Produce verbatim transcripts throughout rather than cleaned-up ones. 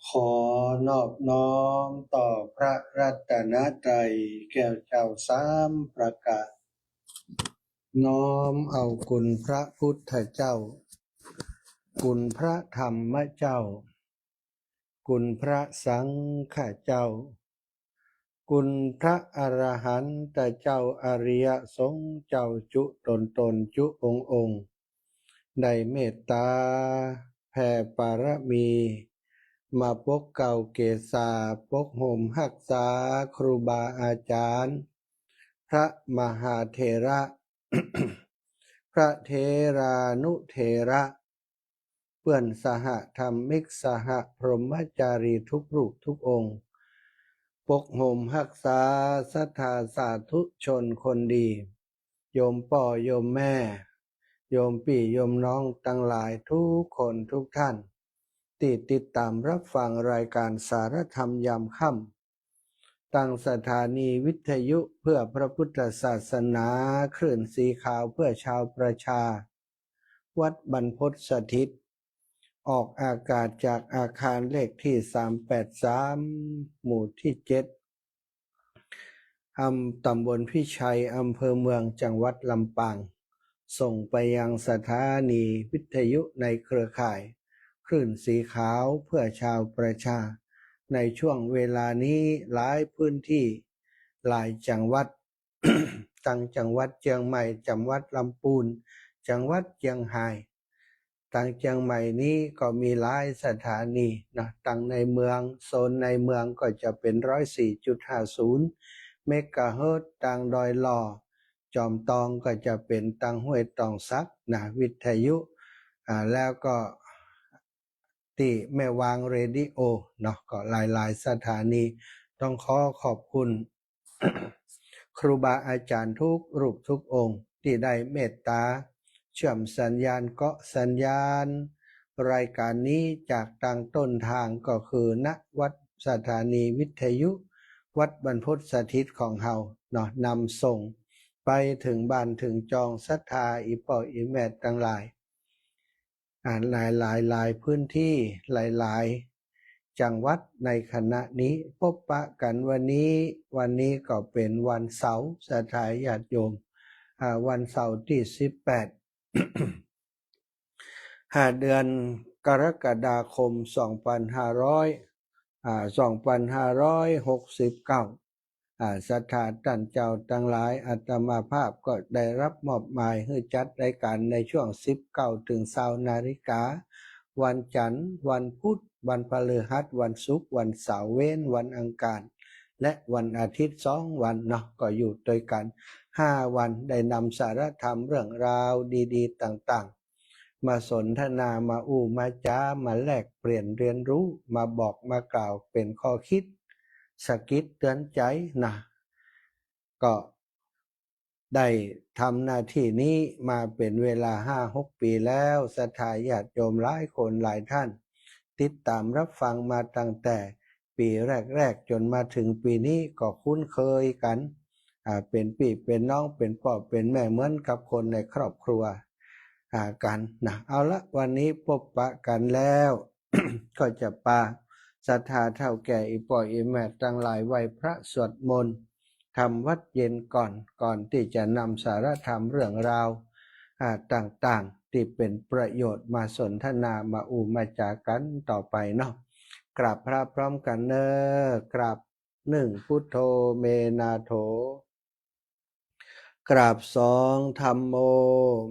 ขอนอบน้อมต่อพระรัตนตรัยแก้วเจ้าสามประการ น้อมเอาคุณพระพุทธเจ้า คุณพระธรรมเจ้า คุณพระสังฆเจ้า คุณพระอรหันตเจ้าอริยสงฆ์เจ้าจุ๊ต๋นๆ จุ๊องค์ๆ ได้เมตต๋าแผ่ปารมี มาปกเกล้าเกศา ปกห่มฮักษาครูบาอาจ๋ารย์ พระมหาเถระ พระเถรานุเถระ เปื้อนสหธรรมิก สหพรหมจารีทุกรูปทุกองค์ ปกห่มฮักษาศรัทธาสาธุชนคนดี โยมป้อโยมแม่ โยมปี้โยมน้องตังหลายทุกคนทุกท่าน ตี้ติดต๋ามรับฟังรายการสารธรรมยามค่ำ ตางสถานีวิทยุเพื่อพระพุทธศาสนา คลื่นสีขาวเพื่อชาวประชา วัดบรรพตสถิต ออกอากาศจากอาคารเลขตี้สามแปดสาม หมู่ตี้เจ็ด อำ ต๋ำบลพิชัย อำเภอเมือง จังหวัดลำปาง ส่งไปยังสถานีวิทยุในเครือข่าย คลื่นสีขาวเพื่อชาวประชา ในช่วงเวลานี้หลายพื้นที่ หลายจังหวัด ตังจังหวัดเจียงใหม่ จังหวัดลำปูน จังหวัดเจียงฮาย ตังเจียงใหม่นี้ก็มีหลายสถานีนะ ตังในเมือง โซนในเมืองก็จะเป๋น ร้อยสี่จุดห้าศูนย์ เมกะเฮิรตซ์ ตังดอยหล่อ จอมตองก็จะเป๋นตังห้วยตองสักนะ วิทยุ อ่า แล้วก็ตี้แม่วางเรดิโอเนาะ ก็หลายๆ สถานี ต้องขอขอบคุณ ครูบาอาจ๋ารย์ทุกรูปทุกองค์ ตี้ได้เมตต๋าเชื่อมสัญญาณ เกาะสัญญาณ รายการนี้จากตังต้นตางก็คือ ณ วัด สถานีวิทยุวัดบรรพตสถิตของเฮาเนาะ นำส่งไปเถิงบ้านเถิงจองศรัทธาอี่ป้ออี่แม่ตังหลาย อ่า หลายๆ หลายพื้นที่ หลายๆ จังหวัดในขณะนี้ ปบปะกั๋นวันนี้ วันนี้ก็เป๋นวันเสาร์ ศรัทธาญาติโยม อ่า วันเสาร์ตี้สิบแปด ห้า เดือนกรกฎาคม สองปันห้าร้อย อ่า สองปันห้าร้อยหกสิบเก้า อ่า ศรัทธาต้านเจ้าตังหลาย อาตมาภาพก็ได้รับมอบหมายหื้อจัดรายการในช่วงสิบเก้าเถิงซาวนาฬิกา วันจันทร์ วันพุธ วันพฤหัส วันศุกร์ วันเสาร์ เว้นวันอังคาร และวันอาทิตย์สองวันเนาะ ก็อยู่ตวยกั๋นห้าวัน ได้นำสารธรรมเรื่องราวดีๆ ต่างๆ มาสนทนา มาอู้มาจ๋า มาแลกเปลี่ยนเรียนรู้ มาบอกมากล่าวเป๋นข้อคิดสะกิดเตื๋อนใจ๋นะ ก็ได้ทำหน้าตี้นี้มาเป๋นเวลาห้าหกปี๋แล้ว ศรัทธาญาติโยมหลายคนหลายท่าน ติดต๋ามรับฟังมาตั้งแต่ปี๋แรกๆ จ๋นมาเถิงปี๋นี้ก็คุ้นเคยกั๋น อ่า เป๋นปี้เป๋นน้อง เป๋นป้อเป๋นแม่ เหมือนกับคนในครอบครัว อ่า กั๋นนะ เอาละ วันนี้ปบปะกั๋นแล้ว ก็จะปาศรัทธาเฒ่าแก่อี่ป้ออี่แม่ตังหลายไหว้พระสวดมนต์ ทำวัตรเย็นก่อน ก่อนตี้จะนำสารธรรมเรื่องราว อ่า ต่างๆ ตี้เป๋นประโยชน์มาสนทนา มาอู้มาจ๋ากั๋นต่อไปเนาะ กราบพระพร้อมกั๋นเน่อ กราบ หนึ่ง พุทโธ เม นาโถ กราบ สอง ธัมโม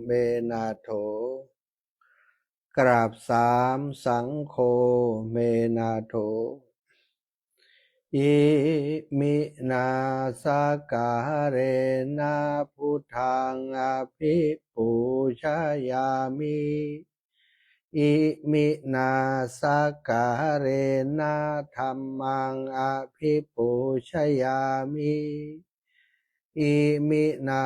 เม นาโถ กราบ สาม สังโฆ เม นาโถ อิมินา สักการะนะ พุทธัง อภิปูชยามิ อิมินา สักการะนะ ธัมมัง อภิปูชยามิ อิมินา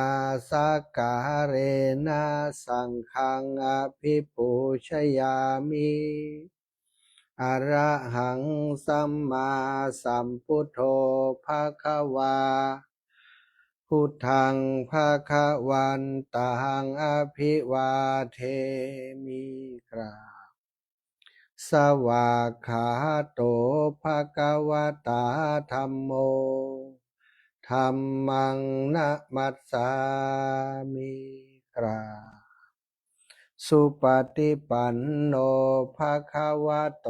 สักการะนะ สังฆัง อภิปูชยามิ อะระหัง สัมมาสัมพุทโธ ภะคะวา พุทธัง ภะคะวันตัง อะภิวาเทมิ กราบ สวากขาโต ภะคะวะตา ธัมโม ธัมมัง นะมัสสามิ กราบ สุปฏิปันโน ภะคะวะโต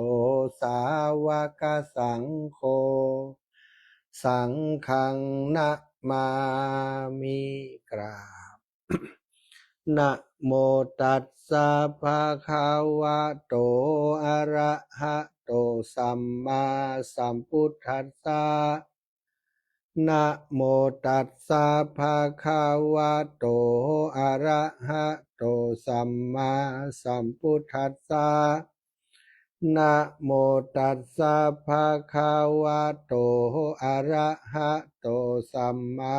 สาวกสังโฆ สังฆัง นะมามิ กราบ นะโมตัสสะ ภะคะวะโต อะระหะโต สัมมาสัมพุทธัสสะ นะโมตัสสะ ภะคะวะโต อะระหะโต สัมมาสัมพุทธัสสะ นะโมตัสสะ ภะคะวะโต อะระหะโต สัมมา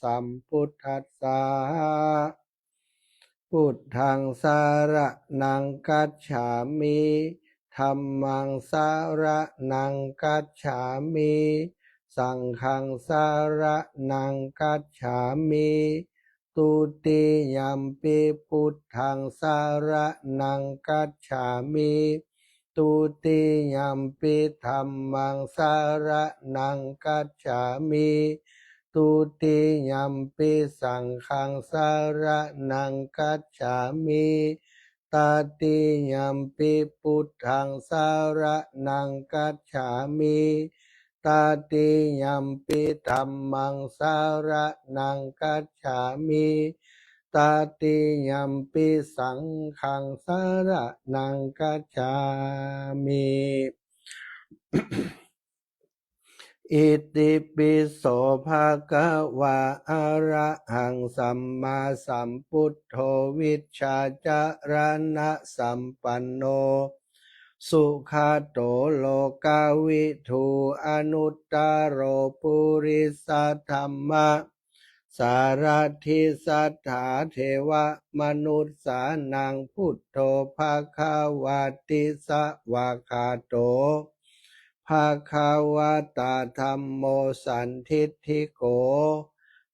สัมพุทธัสสะ พุทธัง สะระณัง คัจฉามิ ธัมมัง สะระณัง คัจฉามิ สังฆัง สะระณัง คัจฉามิ ทุติยัมปิ พุทธัง สะระณัง คัจฉามิ ทุติยัมปิ ธัมมัง สะระณัง คัจฉามิ ทุติยัมปิ สังฆัง สะระณัง คัจฉามิ ตติยัมปิ พุทธัง สะระณัง คัจฉามิ ตติยัมปิ ธัมมัง สะระณัง คัจฉามิ ตติยัมปิ สังฆัง สะระณัง คัจฉามิ อิติปิโส ภะคะวา อะระหัง สัมมาสัมพุทโธ วิชชาจารณสัมปันโน สุขะโต โลกวิทู อนุตตะโร ปุริสะธัมมะ สารถิ สัตถาเทวะมนุสสานัง พุทโธ ภะคะวาติ สะวากขาโต ภะคะวะตา ธัมโม สันทิฏฐิโก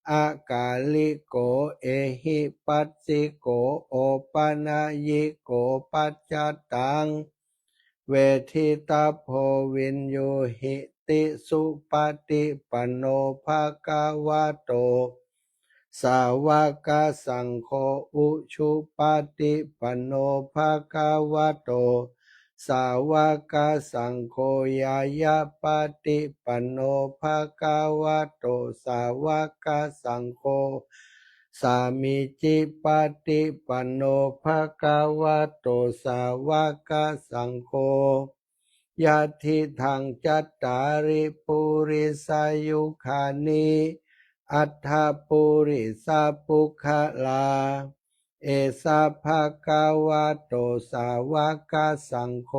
อะกาลิโก เอหิปัสสิโก โอปะนะยิโก ปัจจตัง เวทิตัพโพ วินยูหิติ สุปะติปันโน ภะคะวะโต สาวกสังโฆ อุชุปะติปันโน ภะคะวะโต สาวกสังโฆ ญาญาปะติปันโน ภะคะวะโต สาวกสังโฆ สามีจิปะติปันโน ภะคะวะโต สาวกสังโฆ ยัตถิตัง จัตตาริ ปุริสายุคานิ อัตถะปุริสะปุคคลา เอสะ ภะคะวะโต สาวกสังโฆ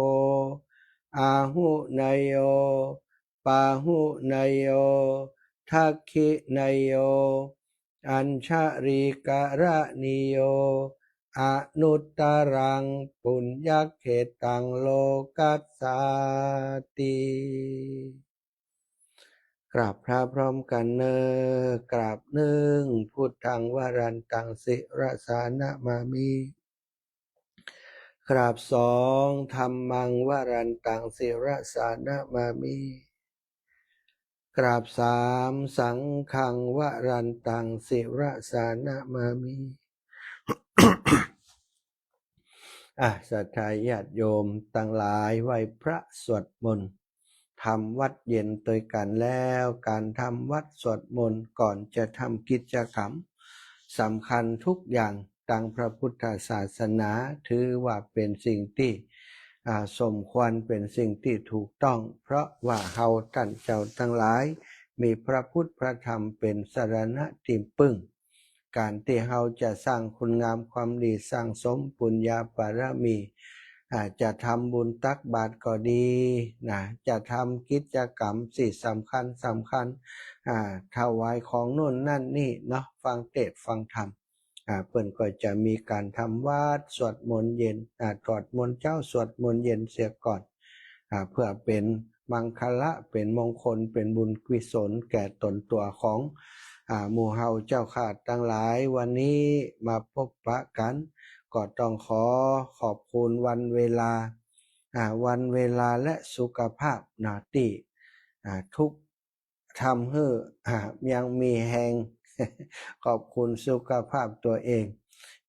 อาหุเนโย ปาหุเนโย ทักขิเนโย อัญชลีกรณีโย อนุตตรัง ปุญญเขตัง โลกัสสาติ กราบพระพร้อมกั๋นเน่อ กราบนึ่ง พุทธัง วรันตัง ศิรสา นะมามิ กราบสอง ธัมมัง วรันตัง ศิรสา นะมามิ กราบสาม สังฆัง วรันตัง ศิรสา นะมามิ อ่ะ ศรัทธาญาติโยมตังหลาย ไหว้พระสวดมนต์ ทำวัตรเย็นตวยกั๋นแล้ว ก๋านทำวัตรสวดมนต์ก่อนจะทำกิจกรรมสำคัญทุกอย่าง ตางพระพุทธศาสนา ถือว่าเป๋นสิ่งตี้ อ่า สมควร เป๋นสิ่งตี้ถูกต้อง เพราะว่าเฮาต้านเจ้าตังหลาย มีพระพุทธพระธรรมเป๋นสรณะตี้ปึ้ง ก๋านตี้เฮาจะสร้างคุณงามความดี สั่งสมปุญญาบารมี อ่า จะทำบุญตักบาตรก็ดีนะ จะทำกิจกรรมตี้สำคัญสำคัญ อ่า ถวายของโน่นนั่นนี่เนาะ ฟังเทศน์ฟังธรรม อ่า เปิ้นก็จะมีก๋านทำวัตรสวดมนต์เย็น อ่า สวดมนต์เจ๊าสวดมนต์เย็นเสียก่อน อ่า เพื่อเป๋นมังคละ เป๋นมงคล เป๋นบุญกุศลแก่ต๋นตั๋วของ อ่า หมู่เฮาเจ้าข้าตังหลาย วันนี้มาพบปะกั๋น ก็ต้องขอขอบคุณวันเวลา อ่า วันเวลาและสุขภาพนะ ตี้ อ่า ทุกข์ ทำหื้อ อ่า ยังมีแฮง ขอบคุณสุขภาพตัวเอง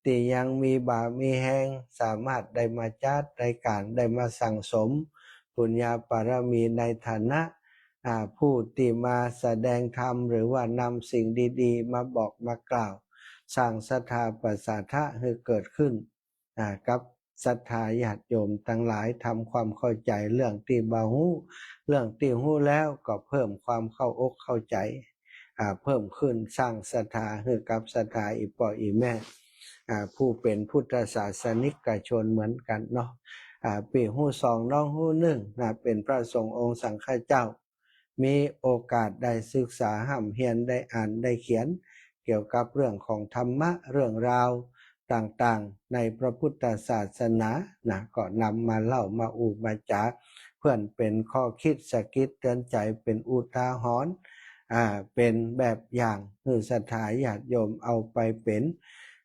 ตี้ยังมีบ่ามีแฮง สามารถได้มาจัดรายก๋าน ได้มาสั่งสมปุญญาบารมีในฐานะ อ่า ผู้ตี้มาแสดงธรรม หรือว่านำสิ่งดีๆ มาบอกมากล่าว สร้างศรัทธาประสาทะหื้อเกิดขึ้น อ่า กับศรัทธาญาติโยมตังหลาย ทำความเข้าใจ๋เรื่องตี้บ่ฮู้ เรื่องตี้ฮู้แล้วก็เพิ่มความเข้าอกเข้าใจ๋ อ่า เพิ่มขึ้น สร้างศรัทธาหื้อกับศรัทธาอี่ป้ออี่แม่ อ่า ผู้เป๋นพุทธศาสนิกชนเหมือนกั๋นเนาะ อ่า ปี้ฮู้สองน้องฮู้นึ่งนะ เป๋นพระสงฆ์องค์สังฆเจ้า มีโอกาสได้ศึกษาฮ่ำเฮียน ได้อ่านได้เขียน เกี่ยวกับเรื่องของธรรมะ เรื่องราวต่างๆ ในพระพุทธศาสนานะ ก็นำมาเล่ามาอู้มาจ๋า เปื้อเป๋นข้อคิดสะกิดเตือนใจ๋ เป๋นอุทาหรณ์ อ่า เป๋นแบบอย่างหื้อศรัทธาญาติโยมเอาไปเป๋น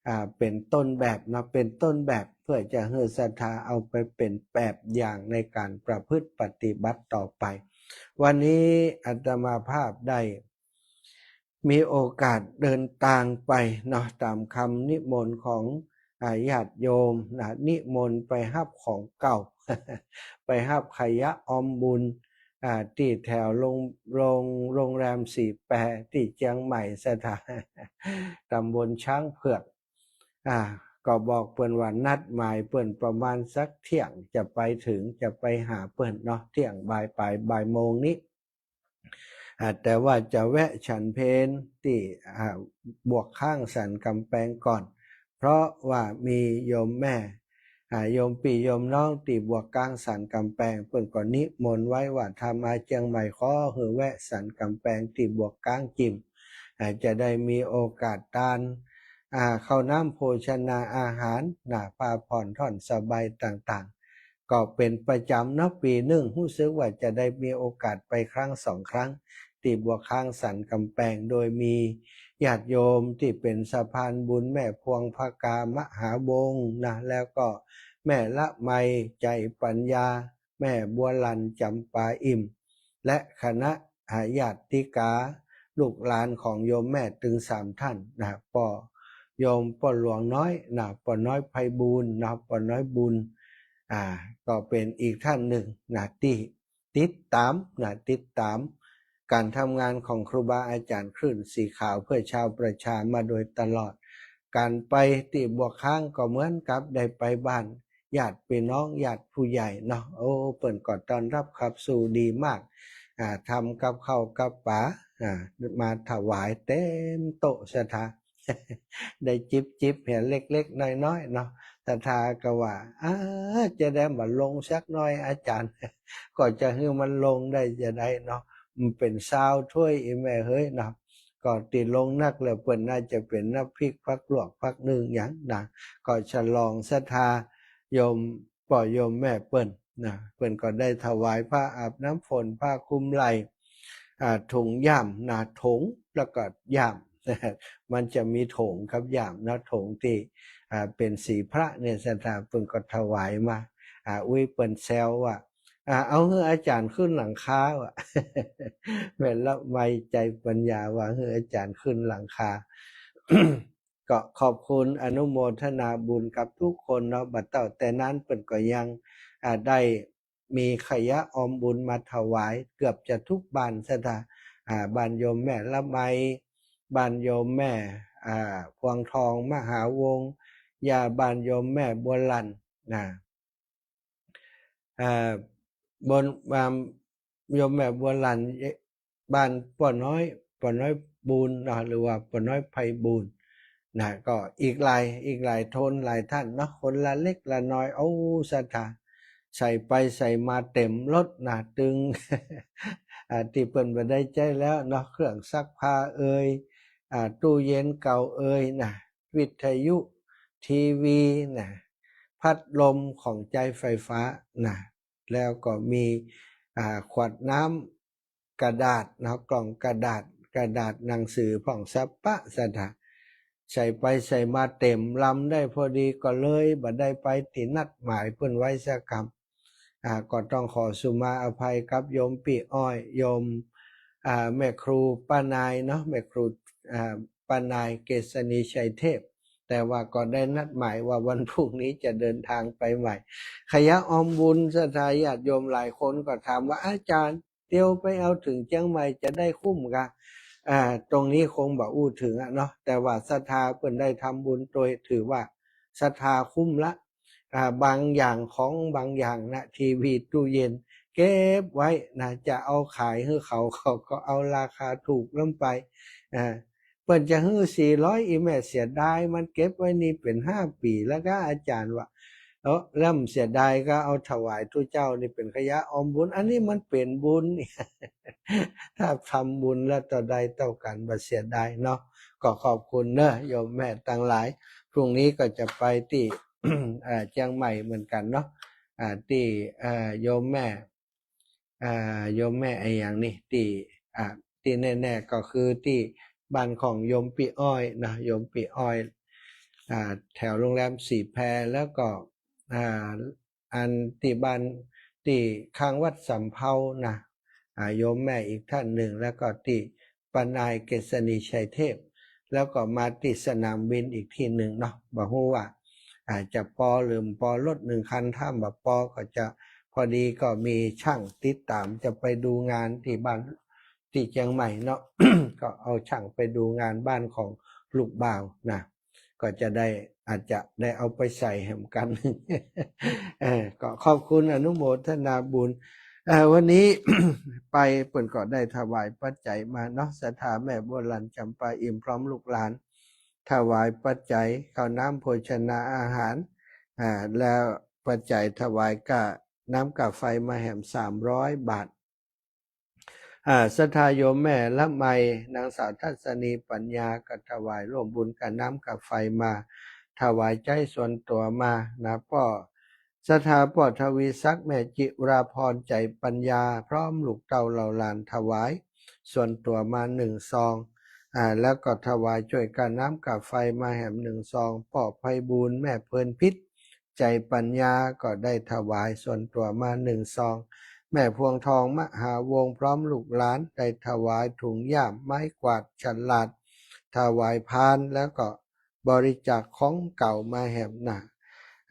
อ่า เป๋นต้นแบบนะ เป๋นต้นแบบเปื้อจะหื้อศรัทธาเอาไปเป๋นแบบอย่างในก๋านประพฤติปฏิบัติต่อไป วันนี้อาตมาภาพได้มีโอกาสเดินตางไปเนาะ ต๋ามกำนิมนต์ของ อ่า ญาติโยมนะ นิมนต์ไปฮับของเก่า ไปฮับขยะออมบุญ อ่า ตี้แถวโรง โรง โรงแรมสี่แป ตี้เจียงใหม่ ศรัทธา ต๋ำบลช้างเผือก อ่า ก็บอกเปิ้นว่านัดหมายเปิ้นประมาณสักเที่ยง จะไปเถิง จะไปหาเปิ้นเนาะ เที่ยงบ่ายป๋าย บ่ายโมงนี้ อ่า แต่ว่าจะแวะฉันเพลตี้ อ่า บวกก๊างสันก๋ำแปงก่อน เพราะว่ามีโยมแม่ อ่า โยมปี้โยมน้องตี้บวกก๊างสันก๋ำแปง เปิ้นก็นิมนต์ไว้ว่าถ้ามาเจียงใหม่ขอหื้อแวะสันก๋ำแปงตี้บวกก๊างจิ่ม อ่า จะได้มีโอกาสตาน อ่า ข้าวน้ำโภชนาอาหารนะ ผ้าผ่อนถ่อนสบายต่างๆ ก็เป๋นประจ๋ำเนาะ ปี๋นึ่งฮู้สึกว่าจะได้มีโอกาสไปครั้งสองครั้ง ตี้บวกก๊างสันก๋ำแปง โดยมีญาติโยมตี้เป๋นสะพานบุญ แม่พวง ภกา มหาวงศ์นะ แล้วก็แม่ละไม ใจปัญญา แม่บัวหลั่น จ๋ำปาอิ่ม และคณะ อ่า ญาติกา ลูกหลานของโยมแม่ตึงสามท่านนะ ป้อ โยมป้อหลวงน้อยนะ ป้อน้อยไพบูลย์นะ ป้อน้อยบุญ อ่า ก็เป๋นอีกท่านนึ่งนะ ตี้ติดต๋ามนะ ติดต๋ามก๋านทำงานของครูบาอาจ๋ารย์คลื่นสีขาวเพื่อชาวประชามาโดยตลอด ก๋านไปตี้บวกก๊างก็เหมือนกับได้ไปบ้าน ญาติปี้น้อง ญาติผู้ใหญ่เนาะ โอ้ เปิ้นก็ต้อนฮับขับสู้ดีมาก อ่า ทำกับข้าวกับป๋า อ่า มาถวายเต๋มโต๊ะศรัทธา ได้จิบๆ เหียเล็กๆ น้อยๆ เนาะ ศรัทธาก็ว่า อ้า จะได้บ่ลงสักหน่อยอาจ๋ารย์ ก็จะหื้อมันลงได้จาใดเนาะ มันเป๋นซาวถ้วยอีแม่เฮ้ยเนาะ ก็ตี้ลงนักแล้วเปิ้นน่าจะเป๋นน้ำพริกผักลวกผักนึ่งหยังนะ ก็ฉลองศรัทธาโยมป้อโยมแม่เปิ้นนะ เปิ้นก็ได้ถวายผ้าอาบน้ำฝน ผ้าคลุมไหล่ อ่า ถุงย่ามนะ ถงแล้วก็ย่าม มันจะมีถงกับย่ามนะ ถงตี้ อ่า เป๋นสีพระเนี่ย ศรัทธาเปิ้นก็ถวายมา อ่า อุ๊ย เปิ้นแซวว่า อ่า เอาหื้ออาจ๋ารย์ขึ้นหลังคาว่ะ แม่ละไม ใจปัญญาว่าหื้ออาจ๋ารย์ขึ้นหลังคา ก็ขอบคุณอนุโมทนาบุญกับทุกคนเนาะ บ่าเต้าแต่นั้นเปิ้นก็ยัง อ่า ได้มีขยะออมบุญมาถวายเกือบจะทุกบ้านศรัทธา อ่า บ้านโยมแม่ละไม บ้านโยมแม่ อ่า พวงทอง มหาวงศ์ ย่าบ้านโยมแม่บัวหลั่นนะ อ่า บน อ่า โยมแม่บัวหลั่น บ้านป้อน้อย ป้อน้อยบูลย์เนาะ หรือว่าป้อน้อยไพบูลย์นะ ก็อีกหลาย อีกหลายคนหลายท่านเนาะ คนละเล็กละน้อย โอ้ ศรัทธา ใส่ไปใส่มาเต๋มรถนะ ตึง อ่า ตี้เปิ้นบ่ได้ใจ๊แล้วเนาะ เครื่องซักผ้าเอย อ่า ตู้เย็นเก่าเอยนะ วิทยุ ทีวีนะ พัดลมของใจ๊ไฟฟ้านะ แล้วก็มี อ่า ขวดน้ำกระดาษเนาะ กล่องกระดาษ กระดาษหนังสือพ่องสัปปะศรัทธา ใส่ไปใส่มาเต๋มลำได้พอดี ก็เลยบ่ได้ไปตี้นัดหมายเปิ้นไว้สักกำ อ่า ก็ต้องขอสุมาอภัยกับโยมปี้อ้อย โยม อ่า แม่ครูป้านายเนาะ แม่ครู อ่า ป้านายเกษณีชัยเทพ แต่ว่าก็ได้นัดหมายว่าวันพรุ่งนี้จะเดินทางไปใหม่ ขยะออมบุญ ศรัทธาญาติโยมหลายคนก็ถามว่า อาจารย์ เตียวไปเอาเถิงเจียงใหม่จะได้คุ้มกา อ่า ตรงนี้คงบ่อู้เถิงอะเนาะ แต่ว่าศรัทธาเปิ้นได้ทำบุญโตย ถือว่าศรัทธาคุ้มละ อ่า บางอย่าง ของบางอย่างนะ ทีวี ตู้เย็น เก็บไว้นะ จะเอาขายหื้อเขา เขาก็เอาราคาถูกล้ำไป อ่า เปิ้นจะหื้อสี่ร้อย อี่แม่เสียดาย มันเก็บไว้นี่เป๋นห้าปี๋แล้วก้า อาจารย์ว่า เออ แล้วเสียดายก็เอาถวายตุ๊เจ้านี่เป๋นขยะออมบุญ อันนี้มันเป๋นบุญ ถ้าทำบุญแล้วเต้าได้เต้ากั๋น บ่เสียดายเนาะ ก็ขอบคุณเนาะโยมแม่ตังหลาย พรุ่งนี้ก็จะไปตี้ เอ่อ เจียงใหม่เหมือนกั๋นเนาะ อ่า ตี้ เอ่อ โยมแม่ อ่า โยมแม่อะหยังนี่ ตี้ อ่า ตี้แน่ๆ ก็คือตี้บ้านของโยมปี้อ้อยนะ โยมปี้อ้อย อ่า แถวโรงแรมสีแพ แล้วก็ อ่า อันตี้บ้าน ตี้ข้างวัดสำเภานะ อ่า โยมแม่อีกท่านหนึ่ง แล้วก็ตี้ป้านายเกษณีชัยเทพ แล้วก็มาตี้สนามบินอีกที่หนึ่งเนาะ บ่ฮู้ว่า อ่า จะปอหรือบ่ปอ รถหนึ่งคัน ถ้าบ่ปอก็จะ พอดีก็มีช่างติดต๋ามจะไปดูงานตี้บ้าน ตี้เจียงใหม่เนาะ ก็เอาช่างไปดูงานบ้านของลูกบ่าวนะ ก็จะได้ อาจจะได้เอาไปใส่แหมกั๋น เออ ก็ขอบคุณอนุโมทนาบุญ เอ่อ วันนี้ ไปเปิ้นก็ได้ถวายปัจจัยมาเนาะ ศรัทธาแม่บัวหลั่น จ๋ำปาอิ่ม พร้อมลูกหลาน ถวายปัจจัยข้าวน้ำโภชนาอาหาร อ่า แล้วปัจจัยถวายก้าน้ำก้าไฟมาแหมสามร้อยบาท อ่า ศรัทธาโยมแม่ละไม นางสาวทัศนีปัญญา ก็ถวายร่วมบุญก้าน้ำก้าไฟมา ถวายใจ๊ส่วนตั๋วมานะ ป้อ ศรัทธาป้อทวีศักดิ์ แม่จิราพร ใจ๋ปัญญา พร้อมลูกเต้าเหล่าหลานถวายส่วนตั๋วมาหนึ่งซอง อ่า แล้วก็ถวายจ้วยก้าน้ำก้าไฟมาแหมหนึ่งซอง ป้อไพบูลย์ แม่เพลินพิษ ใจ๋ปัญญา ก็ได้ถวายส่วนตั๋วมาหนึ่งซอง แม่พวงทอง มหาวงศ์ พร้อมลูกหลานได้ถวายถุงย่าม ไม้กวาด ฉลาด ถวายพาน แล้วก็บริจาคของเก่ามาแหมนะ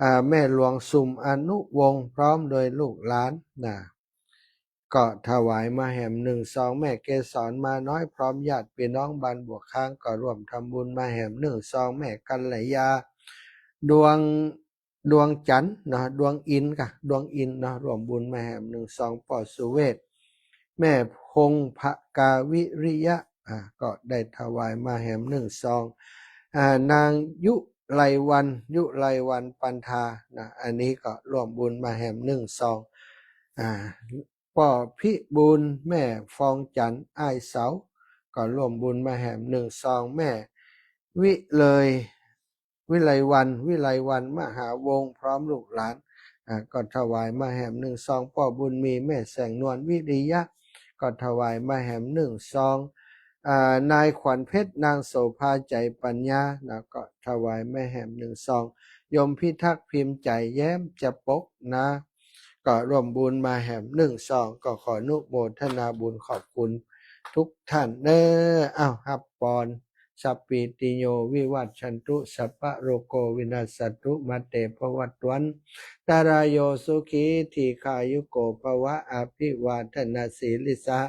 อ่า แม่หลวงสุม อนุวงศ์ พร้อมโดยลูกหลานนะ ก็ถวายมาแหมหนึ่งซอง แม่เกสร มาน้อย พร้อมญาติปี้น้องบ้านบวกค้าง ก็ร่วมทำบุญมาแหมหนึ่งซอง แม่กัลยา ดวง ดวงจันทร์เนาะ ดวงอินทร์กะ ดวงอินทร์เนาะ ร่วมบุญมาแหมหนึ่งซอง ป้อสุเวช แม่พงภกาวิริยะ อ่า ก็ได้ถวายมาแหมหนึ่งซอง อ่า นางยุไลวรรณ ยุไลวรรณ ปันธา นะ อันนี้ก็ร่วมบุญมาแหมหนึ่งซอง อ่า ป้อพิบูลย์ แม่ฟองจันทร์ อ้ายเสา ก็ร่วมบุญมาแหมหนึ่งซอง แม่วิเลย วิไลวรรณ วิไลวรรณ มหาวงศ์ พร้อมลูกหลาน อ่า ก็ถวายมาแหมหนึ่งซอง ป้อบุญมี แม่แสงนวล วิริยะ ก็ถวายมาแหมหนึ่งซอง อ่า นายขวัญเพชร นางโสภา ใจ๋ปัญญา นะ ก็ถวายมาแหมหนึ่งซอง โยมพิทักษ์ พิมพ์ใจ๋ แย้มจะปกนะ ก็ร่วมบุญมาแหมหนึ่งซอง ก็ขออนุโมทนาบุญขอบคุณทุกท่านเน้อ อ้าว ฮับปอน สัพพีติโย วิวัชชันตุ สัพพะโรโค วินัสสันตุ มาเต ภวัตวันตรายโย สุขี ทีฆายุโก ภวะ อภิวาทนาสีลิสสะ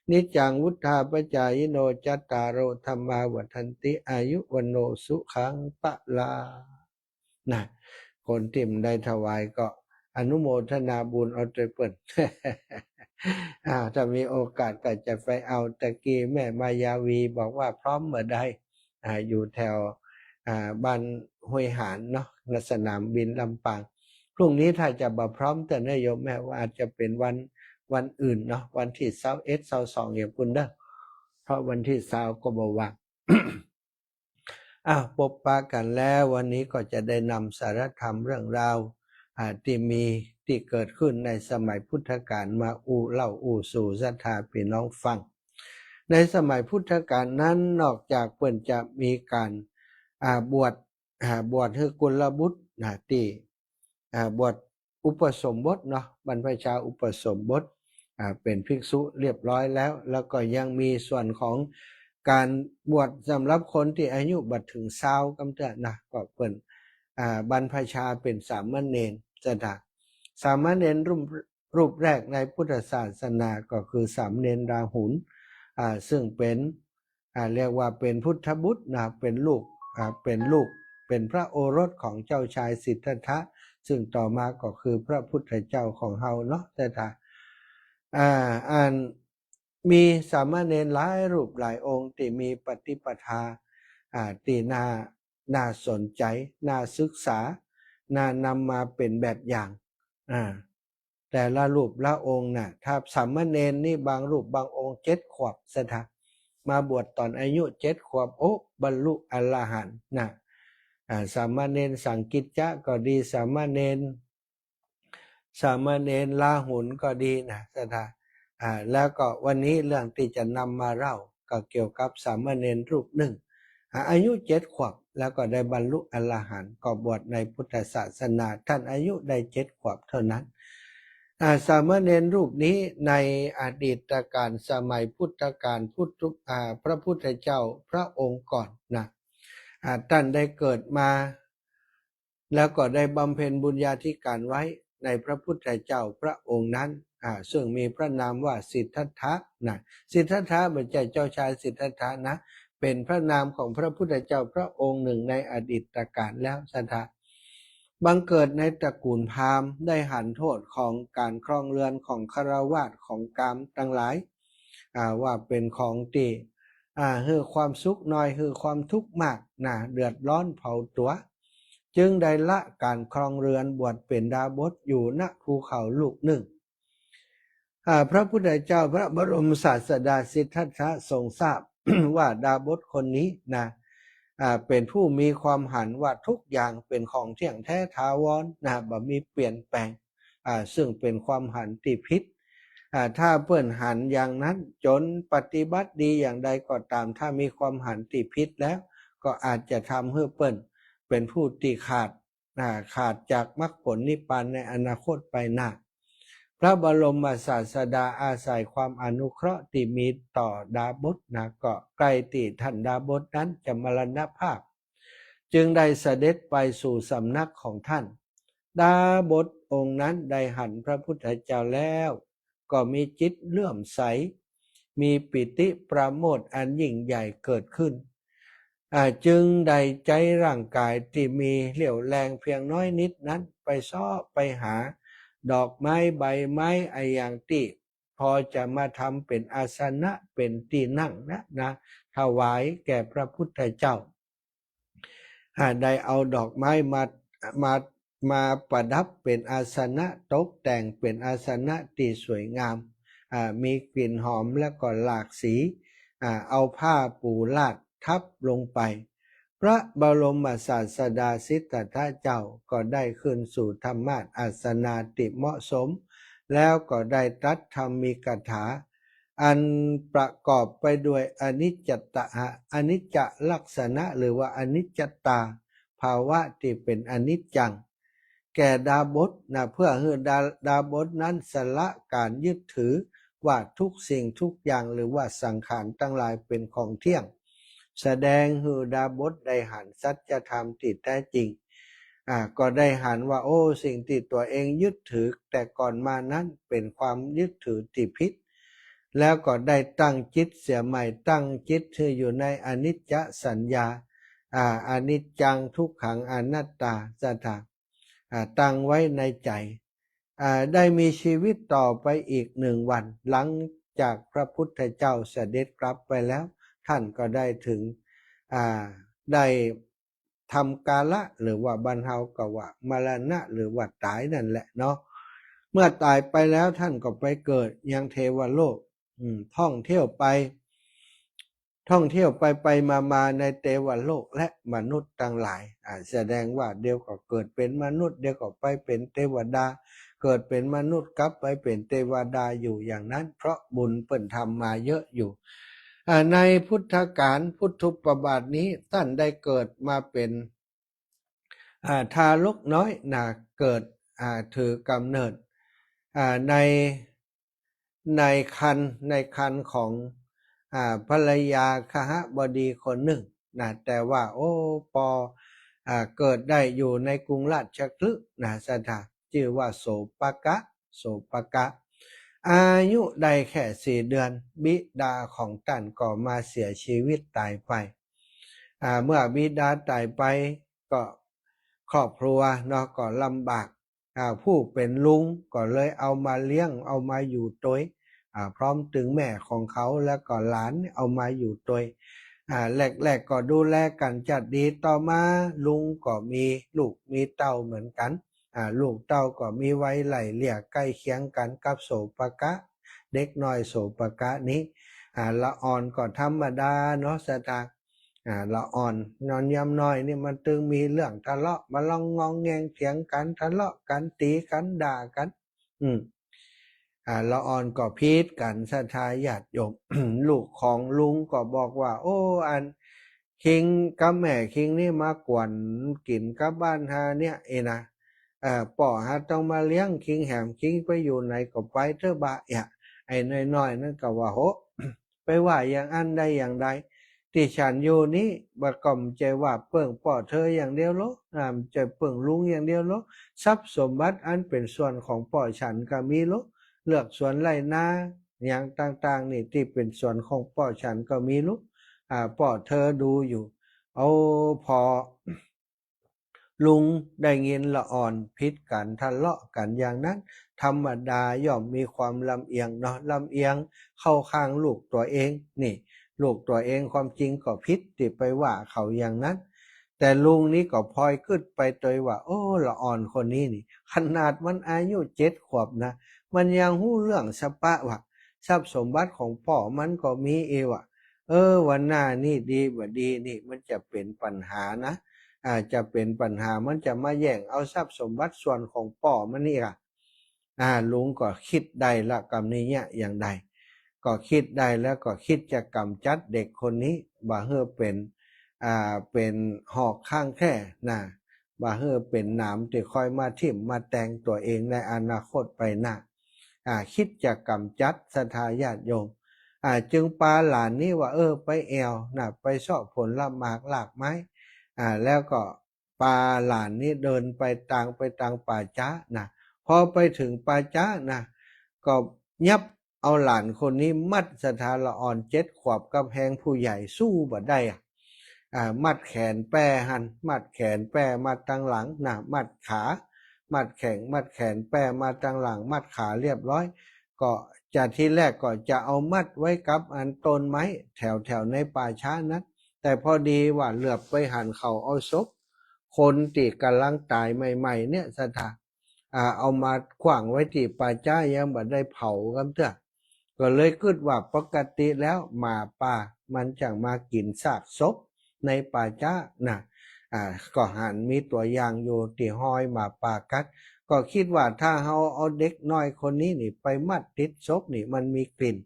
นิจจัง วุฑฒาปจายิโน จัตตาโร ธัมมา วัฑฒันติ อายุ วัณโณ สุขัง พะลัง นะ คนตี้บ่ได้ถวายก็อนุโมทนาบุญเอาตวยเปิ้น อ่า ถ้ามีโอกาสก็จะไปเอา ตะกี้แม่มายาวีบอกว่าพร้อมเมื่อใด อ่า อยู่แถว อ่า บ้านห้วยหานเนาะ ณ สนามบินลำปาง พรุ่งนี้ถ้าจะบ่พร้อม แต่นะโยมแม่ ว่าอาจจะเป๋นวัน วันอื่นเนาะ วันตี้ซาวเอ็ด ซาวสอง อย่างปู้นเน้อ เพราะวันตี้ซาวก็บ่ว่าง อ้าว ปบปะกั๋นแล้ว วันนี้ก็จะได้นำสาระธรรมเรื่องราว อ่า ตี้มี ตี้เกิดขึ้นในสมัยพุทธกาลมาอู้เล่าอู้สู่ศรัทธาปี้น้องฟัง ในสมัยพุทธกาลนั้น นอกจากเปิ้นจะมีก๋าน อ่า บวช อ่า บวชหื้อกุลบุตรนะ ตี้ อ่า บวช อุปสมบทเนาะ บรรพชาอุปสมบท อ่า เป๋นภิกษุเรียบร้อยแล้ว แล้วก็ยังมีส่วนของก๋านบวชสำหรับคนตี้อายุบ่เถิงซาวกำเตื้อนะ ก็เปิ้น อ่า บรรพชาเป๋นสามเณร ศรัทธา สามเณรรูป รูปแรกในพุทธศาสนาก็คือสามเณรราหุล อ่า ซึ่งเป๋น อ่า เรียกว่าเป๋นพุทธบุตรนะ เป๋นลูก อ่า เป๋นลูก เป๋นพระโอรสของเจ้าชายสิทธัตถะ ซึ่งต่อมาก็คือพระพุทธเจ้าของเฮาเนาะ ศรัทธา อ่า อันมีสามเณรหลายรูปหลายองค์ตี้มีปฏิปทา อ่า ตี้น่า น่าสนใจ๋ น่าศึกษา น่านำมาเป๋นแบบอย่าง อ่า แต่ละรูปละองค์น่ะ ถ้าสามเณรนี่บางรูปบางองค์เจ็ดขวบ ศรัทธา มาบวชต๋อนอายุเจ็ดขวบ โอ้ บรรลุอรหันต์นะ อ่า สามเณรสังกิจจะก็ดี สามเณร สามเณรราหุลก็ดีนะ ศรัทธา อ่า แล้วก็วันนี้เรื่องตี้จะนำมาเล่าก็เกี่ยวกับสามเณรรูปนึ่ง อ่า อายุเจ็ดขวบ แล้วก็ได้บรรลุอรหันต์ ก็บวชในพุทธศาสนา ต้านอายุได้เจ็ดขวบเท่านั้น อ่า สามเณรรูปนี้ในอดีตกาลสมัยพุทธกาล พุทธ อ่า พระพุทธเจ้าพระองค์ก่อนนะ อ่า ต้านได้เกิดมา แล้วก็ได้บำเพ็ญบุญญาธิการไว้ในพระพุทธเจ้าพระองค์นั้น อ่า ซึ่งมีพระนามว่าสิทธัตถะนะ สิทธัตถะบ่ใจ้เจ้าชายสิทธัตถะนะ เป๋นพระนามของพระพุทธเจ้าพระองค์นึ่งในอดีตกาลแล้ว ศรัทธา บังเกิดในตระกูลพราหมณ์ ได้หันโต้ษของก๋านครองเฮือนของฆราวาสของกามตังหลาย อ่า ว่าเป๋นของตี้ อ่า หื้อความสุขน้อย หื้อความทุกข์มากนะ เดือดร้อนเผาตั๋ว จึงได้ละก๋านครองเฮือน บวชเป๋นดาบสอยู่ ณ ภูเขาลูกนึ่ง อ่า พระพุทธเจ้าพระบรมศาสดาสิทธัตถะทรงทราบ ว่าดาบสคนนี้นะ อ่า เป๋นผู้มีความหันว่าทุกอย่างเป๋นของเที่ยงแท้ถาวรนะ บ่มีเปลี่ยนแปลง อ่า ซึ่งเป๋นความหันตี้ผิด อ่า ถ้าเปิ้นหันอย่างนั้น จนปฏิบัติดีอย่างใดก็ต๋าม ถ้ามีความหันตี้ผิดแล้ว ก็อาจจะทำหื้อเปิ้นเป๋นผู้ตี้ขาด อ่า ขาดจากมรรคผลนิพพานในอนาคตไปหน้า พระบรมศาสดาอาศัยความอนุเคราะห์ตี้มีต่อดาบสนะ ก็ใก้ตี้ต้านดาบสนั้นจะมรณภาพ จึงได้เสด็จไปสู่สำนักของต้าน ดาบสองค์นั้นได้หันพระพุทธเจ้าแล้ว ก็มีจิตเลื่อมใส มีปีติปราโมทย์อันยิ่งใหญ่เกิดขึ้น อ่า จึงได้ใจ๊ร่างกายตี้มีเรี่ยวแรงเพียงน้อยนิดนั้น ไปเซาะไปหาดอกไม้ใบไม้อะหยังตี้พอจะมาทำเป๋นอาสนะเป๋นตี้นั่งนะ นะ ถวายแก่พระพุทธเจ้า อ่า ได้เอาดอกไม้มา มา มาประดับเป๋นอาสนะ ตกแต่งเป๋นอาสนะตี้สวยงาม อ่า มีกลิ่นหอมแล้วก็หลากสี อ่า เอาผ้าปูลาดทับลงไป พระบรมศาสดาสิทธัตถะเจ้าก็ได้ขึ้นสู่ธรรมาสนาตี้เหมาะสม แล้วก็ได้ตรัสธรรมีกถา อันประกอบไปด้วยอนิจจตะ อนิจจลักษณะ หรือว่าอนิจจตาภาวะตี้เป๋นอนิจจัง แก่ดาบสนะ เพื่อหื้อดา ดาบสนั้นสละก๋านยึดถือว่าทุกสิ่งทุกอย่าง หรือว่าสังขารตังหลายเป๋นของเที่ยง แสดงหื้อดาบสได้หันสัจธรรมตี้แท้จริง อ่า ก็ได้หันว่า โอ้ สิ่งตี้ตั๋วเองยึดถือแต่ก่อนมานั้นเป๋นความยึดถือตี้ผิด แล้วก็ได้ตั้งจิตเสียใหม่ ตั้งจิตหื้ออยู่ในอนิจจสัญญา อ่า อนิจจัง ทุกขัง อนัตตา ศรัทธา อ่า ตั้งไว้ในใจ๋ อ่า ได้มีชีวิตต่อไปอีกหนึ่งวัน หลังจากพระพุทธเจ้าเสด็จกลับไปแล้ว ต้านก็ได้ถึง อ่า ได้ทำกาละ หรือว่าบ้านเฮาก็ว่ามรณะ หรือว่าต๋ายนั่นแหละเนาะ เมื่อต๋ายไปแล้วต้านก็ไปเกิดยังเทวโลก อืม ท่องเที่ยวไป ท่องเที่ยวไปไปมามาในเทวโลกและมนุษย์ตังหลาย อ่า แสดงว่าเดี๋ยวก็เกิดเป๋นมนุษย์ เดี๋ยวก็ไปเป๋นเทวดา เกิดเป๋นมนุษย์กลับไปเป๋นเทวดาอยู่อย่างนั้น เพราะบุญเปิ้นทำมาเยอะอยู่ อ่า ในพุทธกาลพุทธุปบาทนี้ ต้านได้เกิดมาเป๋น อ่า ทารกน้อยนะ เกิด อ่า ถือกำเนิด อ่า ใน ในครรภ์ ในครรภ์ของ อ่า ภรรยาคหบดีคนนึ่งนะ แต่ว่า โอ้ ปอ อ่า เกิดได้อยู่ในกรุงราชคฤห์นะ ศรัทธา จื้อว่าโสปกะ โสปกะ อายุได้แค่สี่เดือน บิดาของต้านก็มาเสียชีวิตต๋ายไป อ่า เมื่อบิดาต๋ายไปก็ครอบครัวเนาะก็ลำบาก อ่า ผู้เป๋นลุงก็เลยเอามาเลี้ยง เอามาอยู่ตวย อ่า พร้อมตึงแม่ของเขา แล้วก็หลานเอามาอยู่ตวย อ่า แรกๆ ก็ดูแลกั๋นจัดดี ต่อมาลุงก็มีลูกมีเต้าเหมือนกั๋น อ่า ลูกเต้าก็มีวัยไล่เลี่ยใก้เคียงกั๋นกับโสปกะ เด็กน้อยโสปกะนี้ อ่า ละอ่อนก็ธรรมดาเนาะ ศรัทธา อ่า ละอ่อนนอนยามน้อยนี่มันตึงมีเรื่องทะเลาะ มาลองงองแงงเถียงกั๋น ทะเลาะกั๋น ตี๋กั๋น ด่ากั๋น อืม อ่า ละอ่อนก็ผิดกั๋น ศรัทธาญาติโยม ลูกของลุงก็บอกว่า โอ้ อัน คิงกับแม่คิงนี่มาก๋วนกิ๋นกับบ้านฮาเนี่ยเอนะ เอ่อ ป้อฮาต้องมาเลี้ยงคิงแหม คิงไปอยู่ไหนก็ไปเต๊อะบะ เอะ ไอ้น้อยๆ นั้นก็ว่า โห ไปว่าอย่างอั้นได้อย่างใด ตี้ฉันอยู่นี้บ่าก็บ่ใจ้ว่าเปิ้งป้อเธออย่างเดียวโล อ่า บ่ใจ้เปิ้งลุงอย่างเดียวโล ทรัพย์สมบัติอันเป๋นส่วนของป้อฉันก็มีโล เฮือกสวนไฮ่นา อย่างต่างๆ นี่ตี้เป๋นส่วนของป้อฉันก็มีโล อ่า ป้อเธอดูอยู่ โอ้ พอ ลุงได้ยินละอ่อนผิดกั๋น ทะเลาะกั๋นอย่างนั้น ธรรมดาย่อมมีความลำเอียงเนาะ ลำเอียงเข้าข้างลูกตั๋วเอง นี่ ลูกตั๋วเองความจริงก็ผิดตี้ไปว่าเขาอย่างนั้น แต่ลุงนี้ก็พลอยกึ๊ดไปตวยว่า โอ้ ละอ่อนคนนี้นี่ ขนาดมันอายุเจ็ดขวบนะ มันยังฮู้เรื่องสะปะว่า ทรัพย์สมบัติของป้อมันก็มีเอวะ เออ วันหน้านี่ดีบ่ดีนี่ มันจะเป๋นปัญหานะ อ่า จะเป๋นปัญหา มันจะมาแย่งเอาทรัพย์สมบัติส่วนของป้อมันนี่อะ อ่า ลุงก็กึ๊ดได้ละ กำนี้เยียะอย่างใด ก็กึ๊ดได้แล้วก็กึ๊ดจะก๋ำจัดเด็กคนนี้ บ่หื้อเป๋น อ่า เป๋นหอกข้างแคร่นะ บ่หื้อเป๋นหนามตี้คอยมาทิ่มมาแตงตั๋วเองในอนาคตไปหน้า อ่า กึ๊ดจะก๋ำจัด ศรัทธาญาติโยม อ่า จึงปาหลานนี้ว่า เออ ไปแอ่วนะ ไปเซาะผลหมากรากไม้ อ่า แล้วก็ปาหลานนี้เดินไปตาง ไปตางป่าจ๊านะ พอไปเถิงป่าจ๊านะ ก็ยับเอาหลานคนนี้มัด ศรัทธา ละอ่อนเจ็ดขวบกับแฮงผู้ใหญ่สู้บ่ได้อะ อ่า มัดแขนแป้หั้น มัดแขนแป้มาตางหลังนะ มัดขา มัดแข้ง มัดแขนแป้มาตางหลัง มัดขาเรียบร้อย ก็จะทีแรกก็จะเอามัดไว้กับอันต้นไม้แถวๆ ในป่าจ๊านั้น แต่พอดีว่าเหลือบไปหันเขาเอาศพคนตี้ก่ำลังต๋ายใหม่ๆ เนี่ย ศรัทธา อ่า เอามาขว้างไว้ตี้ป่าจ๊า ยังบ่ได้เผากั๋นเตื้อ ก็เลยกึ๊ดว่าปกติแล้วหมาป่ามันจะมากิ๋นซากศพในป่าจ๊านะ อ่า ก็หันมีตั๋วอย่างอยู่ตี้ฮอยหมาป่ากัด ก็กึ๊ดว่าถ้าเฮาเอาเด็กน้อยคนนี้นี่ไปมัดติดศพนี่มันมีกลิ่น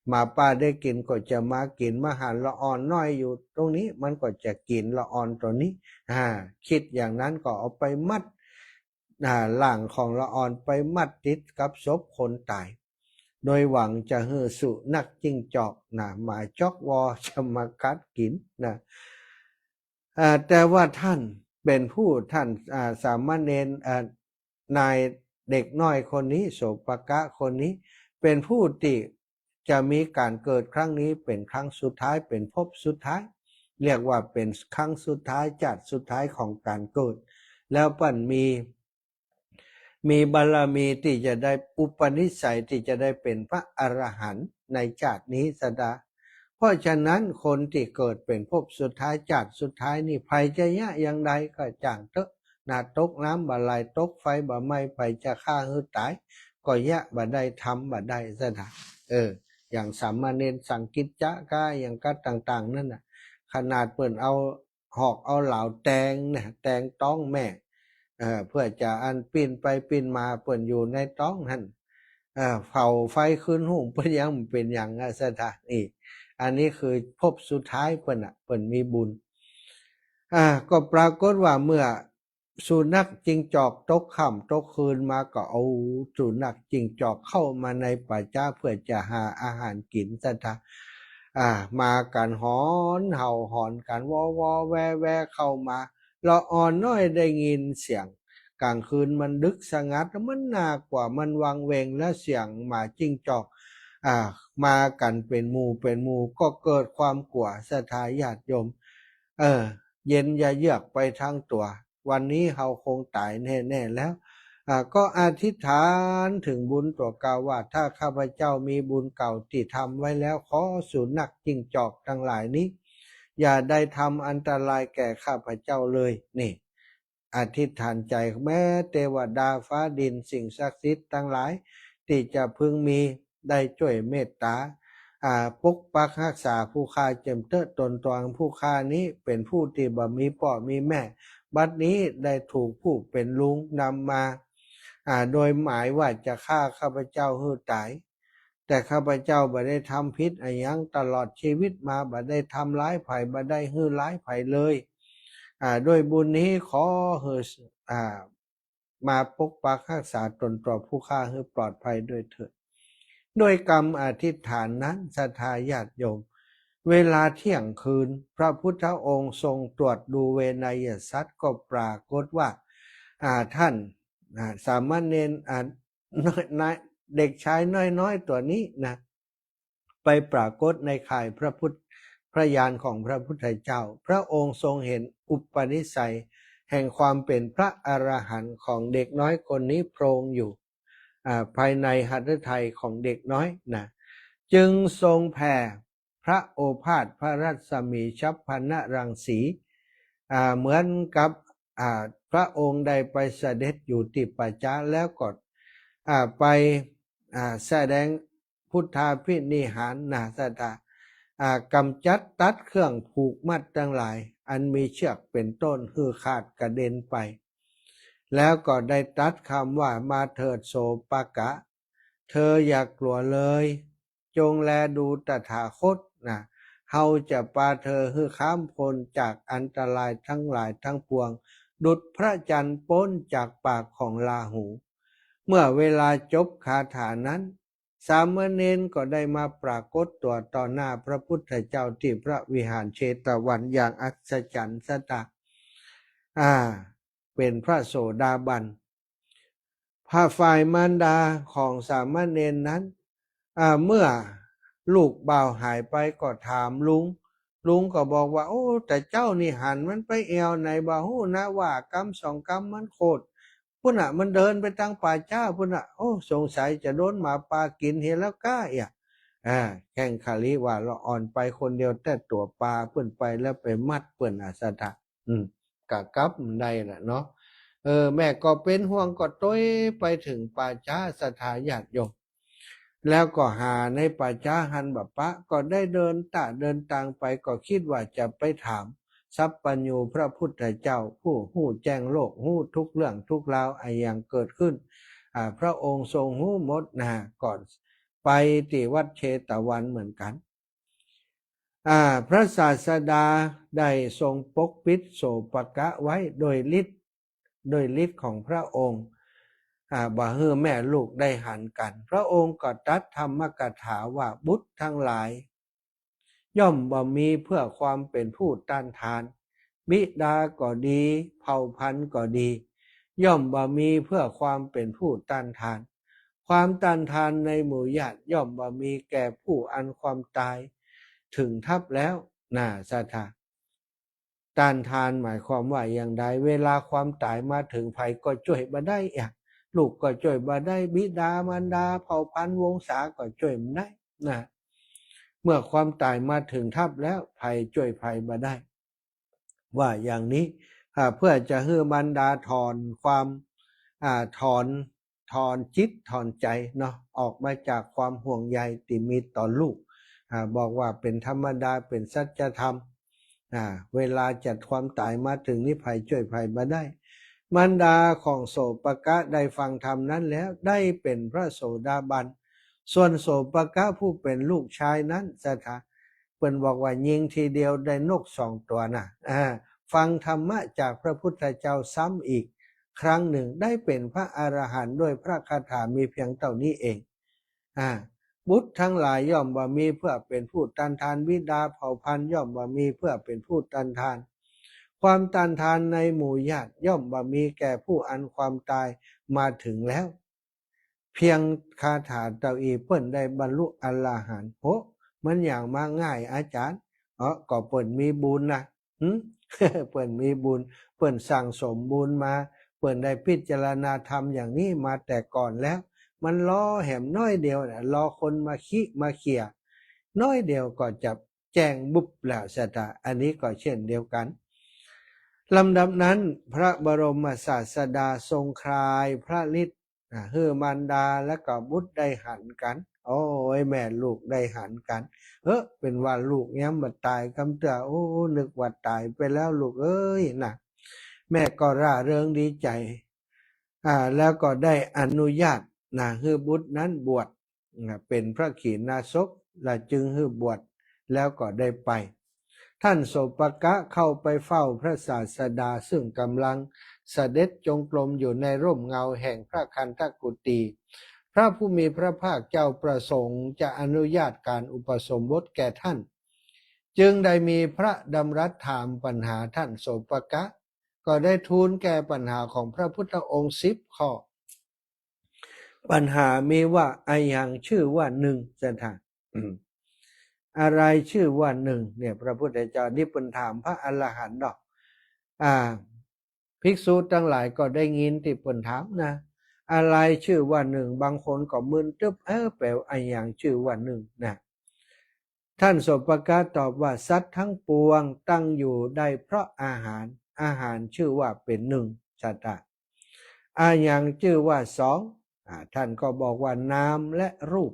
หมาป่าได้กลิ่นก็จะมากิ๋น มาหันละอ่อนน้อยอยู่ตรงนี้ มันก็จะกิ๋นละอ่อนตั๋วนี้ อ่า กึ๊ดอย่างนั้นก็เอาไปมัด อ่า ร่างของละอ่อนไปมัดติดกับศพคนต๋าย โดยหวังจะหื้อสุนัขจิ้งจอกนะ หมาจ๊อกวอจะมากัดกิ๋นนะ อ่า แต่ว่าต้านเป๋นผู้ ต้าน อ่า สามเณร อ่า นายเด็กน้อยคนนี้ โสปกะคนนี้ เป๋นผู้ตี้จะมีก๋านเกิดครั้งนี้เป๋นครั้งสุดท้าย เป๋นภพสุดท้าย เรียกว่าเป๋นครั้งสุดท้าย จาติสุดท้ายของก๋านเกิด แล้วเปิ้นมี มีบารมีตี้จะได้ อุปนิสัยตี้จะได้เป๋นพระอรหันต์ในจาตินี้ ศรัทธา เพราะฉะนั้นคนตี้เกิดเป๋นภพสุดท้าย จาติสุดท้ายนี่ ใผจะเยียะอย่างใดก็จ้างเต๊อะนะ ตกน้ำบ่ไหล ตกไฟบ่ไหม้ ใผจะฆ่าหื้อต๋ายก็เยียะบ่ได้ ทำบ่ได้ ศรัทธา เออ อย่างสามเณรสังกิจจะกา อย่างกาต่างๆ นั้นน่ะ ขนาดเปิ้นเอา หอกเอาเหลาแตงนะ แตงต๊องแม่ เอ่อ เปื้อจะอันปิ้นไปปิ้นมา เปิ้นอยู่ในต๊องหั้น เอ่อ เผาไฟคืนหุง เปิ้นยังบ่เป๋นหยังอะ ศรัทธา นี่ อันนี้คือภพสุดท้ายเปิ้นน่ะ เปิ้นมีบุญ อ่า ก็ปรากฏว่าเมื่อ สุนัขจิ้งจอกตกค่ำตกคืนมาก็เอาสุนัขจิ้งจอกเข้ามาในป่าจ๊าเพื่อจะหาอาหารกิ๋น ศรัทธา อ่า มากั๋นหอนเห่าหอนกั๋นวอวอแวแวเข้ามา ละอ่อนน้อยได้ยินเสียง ก๋างคืนมันดึกสงัด มันน่ากลัว มันวังเวง แล้วเสียงหมาจิ้งจอก อ่า มากั๋นเป๋นหมู่เป๋นหมู่ ก็เกิดความกลัว ศรัทธาญาติโยม เออ เย็นยะเยือกไปทั้งตั๋ว วันนี้เฮาคงต๋ายแน่ๆ แล้ว อ่า ก็อธิษฐานเถิงบุญตั๋วเก่าว่า ถ้าข้าพเจ้ามีบุญเก่าตี้ทำไว้แล้ว ขอสุนัขจิ้งจอกตังหลายนี้ อย่าได้ทำอันตรายแก่ข้าพเจ้าเลย นี่ อธิษฐานใจ๋ แม้เตวดาฟ้าดินสิ่งศักดิ์สิทธิ์ตังหลาย ตี้จะพึงมี ได้จ้วยเมตต๋า อ่า ปกปักฮักษาผู้ข้าเจิมเต๊อะ ต๋นตวงผู้ข้านี้เป๋นผู้ตี้บ่มีป้อมีแม่ บัดนี้ได้ถูกผู้เป๋นลุงนำมา อ่า โดยหมายว่าจะฆ่าข้าพเจ้าหื้อต๋าย แต่ข้าพเจ้าบ่ได้ทำผิดอะหยัง ตลอดชีวิตมาบ่ได้ทำร้ายใผ บ่ได้หื้อร้ายใผเลย อ่า ด้วยบุญนี้ขอหื้อ อ่า มาปกปักฮักษาต๋นตวผู้ข้าหื้อปลอดภัยด้วยเถิด ด้วยกำอธิษฐานนั้น ศรัทธาญาติโยม เวลาเที่ยงคืน พระพุทธองค์ทรงตรวจดูเวไนยสัตว์ ก็ปรากฏว่า อ่า ท่าน อ่า สามเณร อ่า น้อย น้อย เด็กชายน้อยๆ ตั๋วนี้นะ ไปปรากฏในข่ายพระพุทธ พระญาณของพระพุทธเจ้า พระองค์ทรงเห็นอุปนิสัยแห่งความเป๋นพระอรหันต์ของเด็กน้อยคนนี้โพลงอยู่ อ่า ภายในหฤทัยของเด็กน้อยนะ จึงทรงแผ่พระโอภาสพระรัศมีฉัพพนรังสี อ่า เหมือนกับ อ่า พระองค์ได้ไปเสด็จอยู่ตี้ป่าจ๊า แล้วก็ อ่า ไป อ่า แสดงพุทธาภินิหารนะ ศรัทธา อ่า กำจัดตัดเครื่องผูกมัดตังหลาย อันมีเชือกเป๋นต้น หื้อขาดกระเด็นไป แล้วก็ได้ตรัสกำว่า มาเถิดโสปกะ เธออย่ากลัวเลย จงแลดูตถาคตนะ เฮาจะปาเธอหื้อข้ามพ้นจากอันตรายทั้งหลายทั้งปวง ดุจพระจันทร์ป๊นจากปากของราหู เมื่อเวลาจบคาถานั้น สามเณรก็ได้มาปรากฏตั๋วต่อหน้าพระพุทธเจ้าตี้พระวิหารเชตวันอย่างอัศจรรย์ ศรัทธา อ่า เป๋นพระโสดาบัน พระฝ่ายมารดาของสามเณรนั้น อ่า เมื่อลูกบ่าวหายไปก็ถามลุง ลุงก็บอกว่า โอ้ แต่เจ้านี่หันมันไปแอ่วไหนบ่ฮู้นะ ว่ากำสองกำมันโขด พุ้นน่ะ มันเดินไปตางป่าจ๊าพุ้นน่ะ โอ้ สงสัยจะโดนหมาป่ากิ๋นเหียแล้วก้าเอี่ย อ่า แข้งขาลีว่าละอ่อนไปคนเดียว แต่ตั๋วปาเปิ้นไปแล้วไปมัดเปิ้นน่ะ ศรัทธา อืม กะกลับได้น่ะเนาะ เออ แม่ก็เป๋นห่วงก็ตวยไปเถิงป่าจ๊า ศรัทธาญาติโยม แล้วก็หาในป่าจ๊าหันบ่ปะ ก็ได้เดินตะเดินตางไป ก็กึ๊ดว่าจะไปถามสัพพัญญูพระพุทธเจ้า ผู้ฮู้แจ้งโลก ฮู้ทุกเรื่องทุกราวอะหยังเกิดขึ้น อ่า พระองค์ทรงฮู้หมดนะ ก็ไปตี้วัดเชตวันเหมือนกั๋น อ่า พระศาสดาได้ทรงปกปิดโสปกะไว้โดยฤทธิ์ โดยฤทธิ์ของพระองค์ อ่า บ่หื้อแม่ลูกได้หันกั๋น พระองค์ก็ตรัสธรรมกถาว่า บุตรทั้งหลาย ย่อมบ่มีเพื่อความเป๋นผู้ต้านทาน บิดาก็ดี เผ่าพันธุ์ก็ดี ย่อมบ่มีเพื่อความเป๋นผู้ต้านทาน ความต้านทานในหมู่ญาติย่อมบ่มีแก่ผู้อันความต๋ายเถิงทัพแล้ว น่า ศรัทธา ต้านทานหมายความว่าอย่างใด เวลาความต๋ายมาเถิง ใผก็จ้วยบ่ได้อะ ลูกก็จ้วยบ่ได้ บิดามารดา เผ่าพันธุ์วงศาก็จ้วยบ่ได้นะ เมื่อความต๋ายมาเถิงทัพแล้ว ใผจ้วยใผบ่ได้ ว่าอย่างนี้ อ่า เพื่อจะหื้อมารดาถอนความ อ่า ถอน ถอนจิตถอนใจ๋เนาะ ออกมาจากความห่วงใยตี้มีต่อลูก อ่า บอกว่าเป๋นธรรมดา เป๋นสัจธรรม อ่า เวลาจะความต๋ายมาเถิงนี้ ใผจ้วยใผบ่ได้ มารดาของโสปกะได้ฟังธรรมนั้นแล้ว ได้เป๋นพระโสดาบัน ส่วนโสปกะผู้เป๋นลูกชายนั้น ศรัทธา เปิ้นบอกว่ายิงทีเดียวได้นกสองตั๋วน่ะ อ่า ฟังธรรมะจากพระพุทธเจ้าซ้ำอีกครั้งหนึ่ง ได้เป็นพระอรหันต์ด้วยพระคาถามีเพียงเต้านี้เอง อ่า บุตรทั้งหลายย่อมบ่มีเพื่อเป็นผู้ตันทาน บิดาเผ่าพันธุ์ย่อมบ่มีเพื่อเป็นผู้ตันทาน ความตันทานในหมู่ญาติย่อมบ่มีแก่ผู้อันความตายมาถึงแล้ว เพียงคาถาเต้าอี้เปิ้นได้บรรลุอรหันต์ โห มันหยังมาง่ายอาจารย์ อ๋อ ก็เปิ้นมีบุญนะ หึ เปิ้นมีบุญ เปิ้นสั่งสมบุญมา เปิ้นได้พิจารณาธรรมอย่างนี้มาแต่ก่อนแล้ว มันรอแหมน้อยเดียวน่ะ รอคนมาคิมาเขี่ย น้อยเดียวก็จะแจ้งบุบแล้วศรัทธา อันนี้ก็เช่นเดียวกัน ลำดับนั้นพระบรมศาสดาทรงคลายพระฤทธิ์ อ่า หื้อมารดาและก็บุตรได้หันกั๋น โอ้ย แม่ลูกได้หันกั๋น เฮ้อ เป๋นว่าลูกยังบ่ต๋ายกำเตื้อ โอ้ นึกว่าต๋ายไปแล้วลูกเอ้ยนะ แม่ก็ร่าเริงดีใจ๋ อ่า แล้วก็ได้อนุญาตนะ หื้อบุตรนั้นบวชนะ เป๋นพระขีณาสพ และจึงหื้อบวช แล้วก็ได้ไป ท่านโสปกะเข้าไปเฝ้าพระศาสดา ซึ่งกำลังเสด็จจงกรมอยู่ในร่มเงาแห่งพระคันธกุฏิ พระผู้มีพระภาคเจ้าประสงค์จะอนุญาตการอุปสมบทแก่ท่าน จึงได้มีพระดำรัสถามปัญหาท่านโสปกะ ก็ได้ทูลแก้ปัญหาของพระพุทธองค์สิบข้อ ปัญหามีว่า อะหัง ชื่อว่าหนึ่ง ศรัทธา อืม อะไรชื่อว่าหนึ่ง เนี่ย พระพุทธเจ้านี่เปิ้นถามพระอรหันต์เนาะ อ่า ภิกษุตังหลายก็ได้ยินตี้เปิ้นถามนะ อะไรชื่อว่าหนึ่ง บางคนก็มึนตึ๊บ เอ๊ะ แป๋ว่าอะหัง ชื่อว่าหนึ่ง นะ ท่านโสปกะตอบว่า สัตว์ทั้งปวงตั้งอยู่ได้เพราะอาหาร อาหารชื่อว่าเป๋นหนึ่ง ศรัทธา อะหัง ชื่อว่าสอง อ่า ท่านก็บอกว่านามและรูป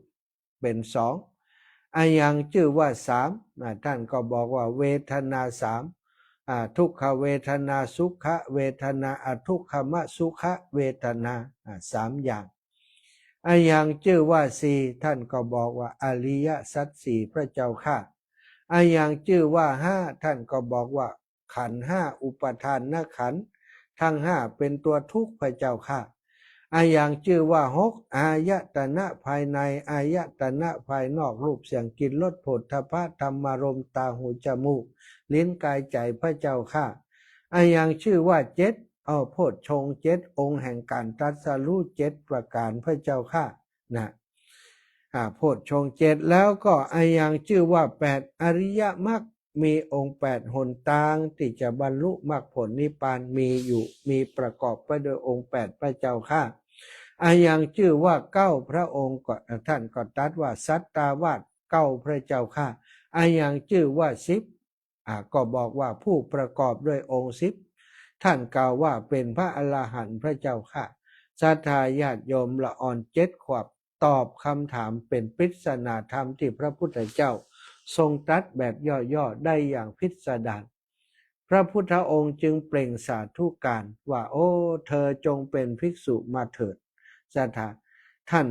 เป๋นสอง อะหัง ชื่อว่าสาม อ่า ท่านก็บอกว่าเวทนาสาม อ่า ทุกขเวทนา สุขเวทนา อทุกขมสุขเวทนา อ่า สามอย่าง อะหัง ชื่อว่าสี่ ท่านก็บอกว่าอริยสัจสี่ พระเจ้าข้า อะหัง ชื่อว่าห้า ท่านก็บอกว่าขันธ์ห้า อุปาทานขันธ์ทั้งห้าเป๋นตัวทุกข์ พระเจ้าข้า อะหัง ชื่อว่าหก อายตนะภายใน อายตนะภายนอก รูป เสียง กลิ่น รส โผฏฐัพพะ ธรรมารมณ์ ตา หู จมูก ลิ้น กาย ใจ๋ พระเจ้าข้า อะหัง ชื่อว่าเจ็ด เอาโพชฌงค์เจ็ด องค์แห่งการตรัสรู้เจ็ดประการ พระเจ้าข้า นะ อ่า โพชฌงค์เจ็ด แล้วก็อะหัง ชื่อว่าแปด อริยมรรค มีองค์แปด หนตางตี้จะบรรลุมรรคผลนิพพานมีอยู่ มีประกอบไปด้วยองค์แปด พระเจ้าข้า อะหัง ชื่อว่าเก้า พระองค์ก็ ท่านก็ตรัสว่าสัตตาวาสเก้า พระเจ้าข้า อะหัง ชื่อว่าสิบ อ่า ก็บอกว่าผู้ประกอบด้วยองค์สิบ ท่านกล่าวว่าเป๋นพระอรหันต์ พระเจ้าข้า ศรัทธาญาติโยมละอ่อนเจ็ดขวบ ตอบคำถามเป๋นปริศนาธรรมตี้พระพุทธเจ้าทรงตรัสแบบย่อๆ ได้อย่างพิสดาร พระพุทธองค์จึงเปล่งสาธุการว่า โอ้ เธอจงเป๋นภิกษุมาเถิด ศรัทธา ท่าน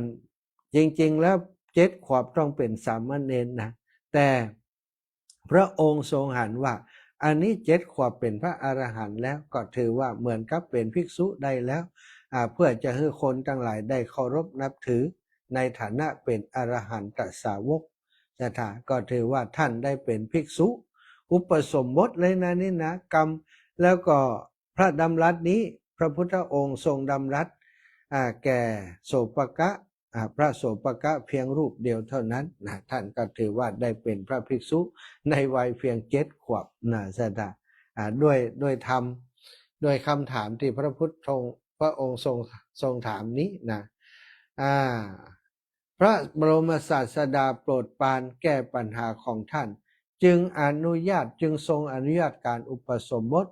จริงๆ แล้วเจ็ดขวบต้องเป๋นสามเณรนะ แต่พระองค์ทรงหันว่า อันนี้เจ็ดขวบเป๋นพระอรหันต์แล้ว ก็ถือว่าเหมือนกับเป๋นภิกษุได้แล้ว อ่า เพื่อจะหื้อคนตังหลายได้เคารพนับถือในฐานะเป๋นอรหันตสาวก ศรัทธา ก็ถือว่าท่านได้เป๋นภิกษุ อุปสมบทเลยนะนี่นะ กำ แล้วก็พระดำรัสนี้ พระพุทธองค์ทรงดำรัส อ่า แก่โสปกะ อ่า พระโสปกะเพียงรูปเดียวเท่านั้นนะ ท่านก็ถือว่าได้เป๋นพระภิกษุในวัยเพียงเจ็ดขวบนะ ศรัทธา อ่า ด้วย ด้วยธรรม ด้วยคำถามตี้พระพุทธองค์ พระองค์ทรง ทรงถามนี้นะ อ่า พระบรมศาสดาโปรดปรานแก้ปัญหาของท่าน จึงอนุญาต จึงทรงอนุญาตการอุปสมบท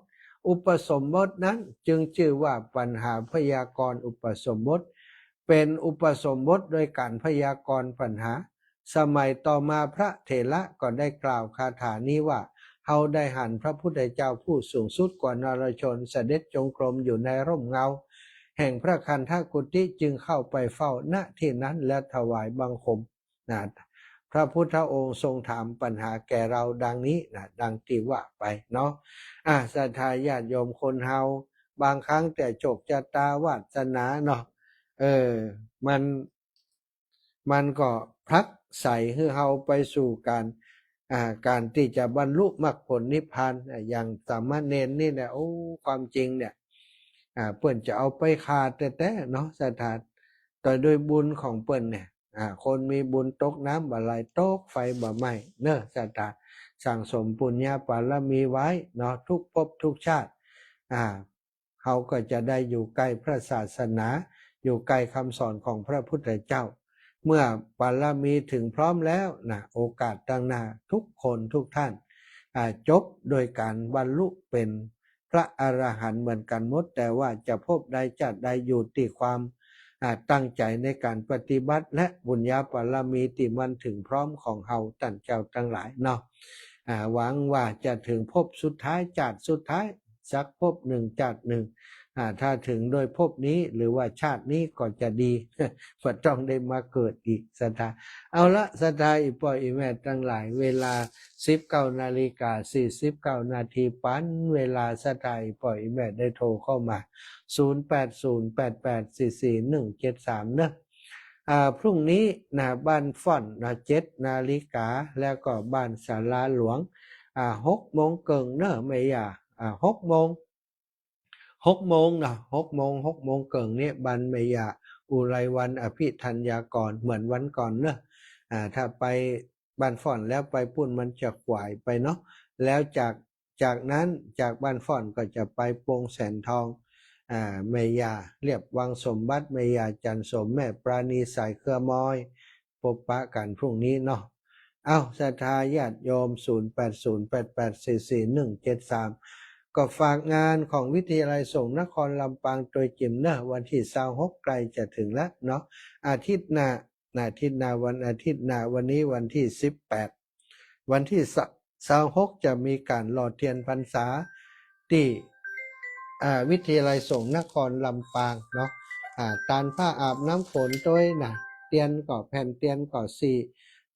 อุปสมบทนั้นจึงชื่อว่าปัญหาพยากรณ์อุปสมบท เป๋นอุปสมบทโดยการพยากรณ์ปัญหา สมัยต่อมาพระเถระก็ได้กล่าวคาถานี้ว่า เฮาได้หันพระพุทธเจ้าผู้สูงสุดกว่านรชนเสด็จจงกรมอยู่ในร่มเงาแห่งพระคันธกุฏิ จึงเข้าไปเฝ้า ณ ที่นั้นแล้วถวายบังคม นะ พระพุทธองค์ทรงถามปัญหาแก่เราดังนี้นะ ดังตี้ว่าไปเนาะ อ่า ศรัทธาญาติโยมคนเฮา บางครั้งแต่โชคชะตาวาสนาเนาะ เออ มัน มันก็ผลักไสหื้อเฮาไปสู่การ อ่า การตี้จะบรรลุมรรคผลนิพพาน อ่า อย่างสามเณรนี่แหละ โอ้ ความจริงเนี่ย อ่า เปิ้นจะเอาไปฆ่าแต๊ๆ เนาะ ศรัทธา แต่โดยบุญของเปิ้นเนี่ย อ่า คนมีบุญตกน้ำบ่ไหล ตกไฟบ่ไหม้ เนาะ ศรัทธา สั่งสมปุญญาบารมีไว้เนาะ ทุกภพทุกชาติ อ่า เฮาก็จะได้อยู่ใกล้พระศาสนา อยู่ใกล้คำสอนของพระพุทธเจ้า เมื่อบารมีถึงพร้อมแล้วนะ โอกาสตางหน้าทุกคนทุกท่าน อ่า จบโดยการบรรลุเป็นพระอรหันต์เหมือนกันหมด แต่ว่าจะภพใดชาติใดอยู่ตี้ความ อ่า ตั้งใจ๋ในการปฏิบัติ และบุญญาบารมีตี้มันถึงพร้อมของเฮาต้านเจ้าตังหลายเนาะ อ่า หวังว่าจะถึงภพสุดท้าย ชาติสุดท้าย สักภพนึ่งชาตินึ่ง อ่า ถ้าถึงโดยภพนี้หรือว่าชาตินี้ก็จะดี บ่ต้องได้มาเกิดอีก ศรัทธา เอาละ ศรัทธาอี่ป้ออี่แม่ตังหลาย เวลาสิบเก้านาฬิกาสี่สิบเก้านาที ปันเวลาศรัทธาอี่ป้ออี่แม่ได้โทรเข้ามา ศูนย์แปดศูนย์แปดแปดสี่สี่หนึ่งเจ็ดสาม เนาะ อ่า พรุ่งนี้นะ บ้านฝ่อนนะ เจ็ดนาฬิกา แล้วก็บ้านศาลาหลวง อ่า หกโมงเกิ่งเนาะแม่ย่า อ่า หกโมง หกโมงเนาะ หกโมง หกโมงเกิ่งนี่ บ้านแม่ย่าอุไรวรรณอภิธัญญากร เหมือนวันก่อนเนาะ อ่า ถ้าไปบ้านฝ่อนแล้วไปปู๊นมันจะขวายไปเนาะ แล้วจาก จากนั้นจากบ้านฝ่อนก็จะไปโป่งแสนทอง อ่า แม่ย่าเลียบวังสมบัติ แม่ย่าจันทร์สม แม่ปราณีสายเครือมอย ปบปะกั๋นพรุ่งนี้เนาะ เอ้า ศรัทธาญาติโยม ศูนย์แปดศูนย์แปดแปดสี่สี่หนึ่งเจ็ดสาม ก็ฝากงานของวิทยาลัยสงฆ์นครลำปางตวยจิ๋มเนาะ วันตี้ซาวหกใกล้จะถึงแล้วเนาะ อาทิตย์หน้า อาทิตย์หน้า วันอาทิตย์หน้า วันนี้วันตี้สิบแปด วันตี้ซาวหกจะมีก๋านหล่อเตียนพรรษาตี้ อ่า วิทยาลัยสงฆ์นครลำปางเนาะ อ่า ตานผ้าอาบน้ำฝนตวยนะ เตียนก็ แผ่นเตียนก็สี่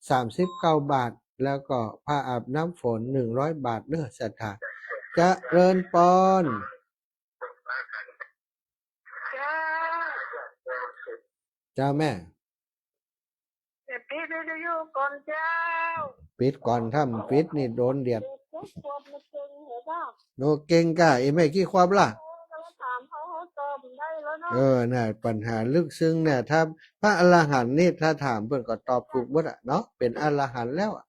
สามสิบเก้าบาท แล้วก็ผ้าอาบน้ำฝนหนึ่งร้อยบาทเนาะ ศรัทธา เจริญปอน เจ้า เจ้าแม่ เดี๋ยวปิดวิทยุก่อนเจ้า ปิดก่อน ถ้าบ่ปิดนี่โดนเดียด เดี๋ยวควบมาตึงเหรอเจ้า โอ้ เก่งก้า อีแม่กี่ขวบละ เออ ก็ถามเขา เขาตอบได้แล้วเนาะ เออ น่ะ ปัญหาลึกซึ้งเนี่ย ถ้าพระอรหันต์นี่ ถ้าถามเปิ้นก็ตอบถูกหมดอะเนาะ เป๋นอรหันต์แล้วอะ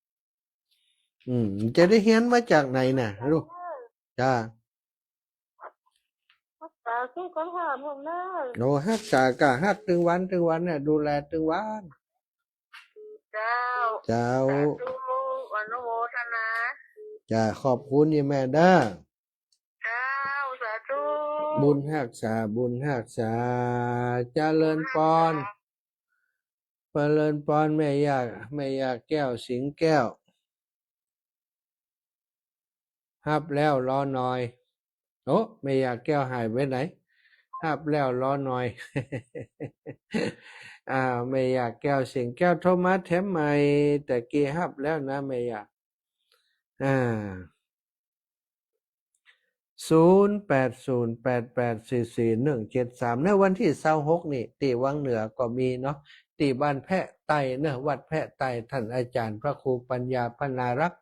อืม จะได้เฮียนมาจากไหนน่ะลูก จ้า รักษาสุขภาพพ่องเน้อ โอ้ ฮักษาก้าฮักตึงวันตึงวันเนี่ย ดูแลตึงวัน เจ้า เจ้า สาธุ อนุโมทนา จ้า ขอบคุณอีแม่เด้อ เจ้า สาธุ บุญฮักษา บุญฮักษา เจริญปอน เจริญปอน แม่ย่า แม่ย่าแก้ว สิงห์แก้ว ฮับแล้วรอหน่อย โอ้ แม่ย่าแก้วหายไปไหน ฮับแล้วรอหน่อย อ่า แม่ย่าแก้ว สิงห์แก้วโทรมาแถมใหม่ แต่กี้ฮับแล้วนะแม่ย่า อ่า ศูนย์แปดศูนย์แปดแปดสี่สี่หนึ่งเจ็ดสาม ในวันตี้ซาวหกนี่ ตี้วังเหนือก็มีเนาะ ตี้บ้านแพะไต่เนาะ วัดแพะไต่ ท่านอาจารย์พระครูปัญญาพนารักษ์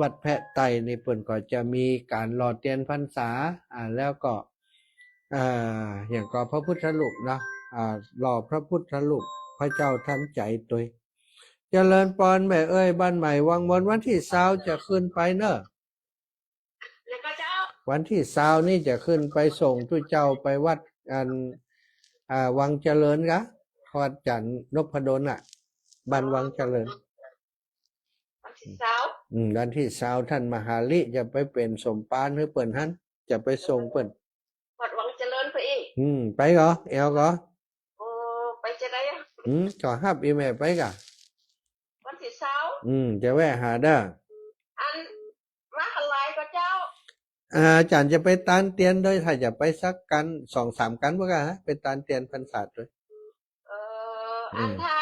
วัดแพะไต่นี่เปิ้นก็จะมีก๋านหล่อเตียนพรรษา อ่า แล้วก็ อ่า อย่างก็พระพุทธรูปเนาะ อ่า หล่อพระพุทธรูปพระเจ้าทันใจตวย เจริญปอนแม่เอ้ย บ้านใหม่วังมน วันตี้ซาวจะขึ้นไปเนาะ วันตี้ซาวนี่จะขึ้นไปส่งตุ๊เจ้าไปวัดอัน อ่า วังเจริญกะ วัดจันทร์นพดลน่ะ บ้านวังเจริญ วันตี้ซาว อืม วันตี้ซาวท่านมหาลิจะไปเป๋นสมภารหื้อเปิ้นหั้น จะไปส่งเปิ้น วัดวังเจริญไปอีก อืม ไปก่อ แอ่วก่อ โอ้ ไปจะได้อะ อืม ก็ฮับอีแม่ไปก่อ วันตี้ซาว อืม จะแวะหาเด้อ อัน มาหันหลายก่อเจ้า อ่า อาจ๋ารย์จะไปตานเตียนโดย ถ้าจะไปสักกั๋น สองสามกั๋นเปื้อก่อ ไปตานเตียนพรรษาโดย เออ อืม อันถ้า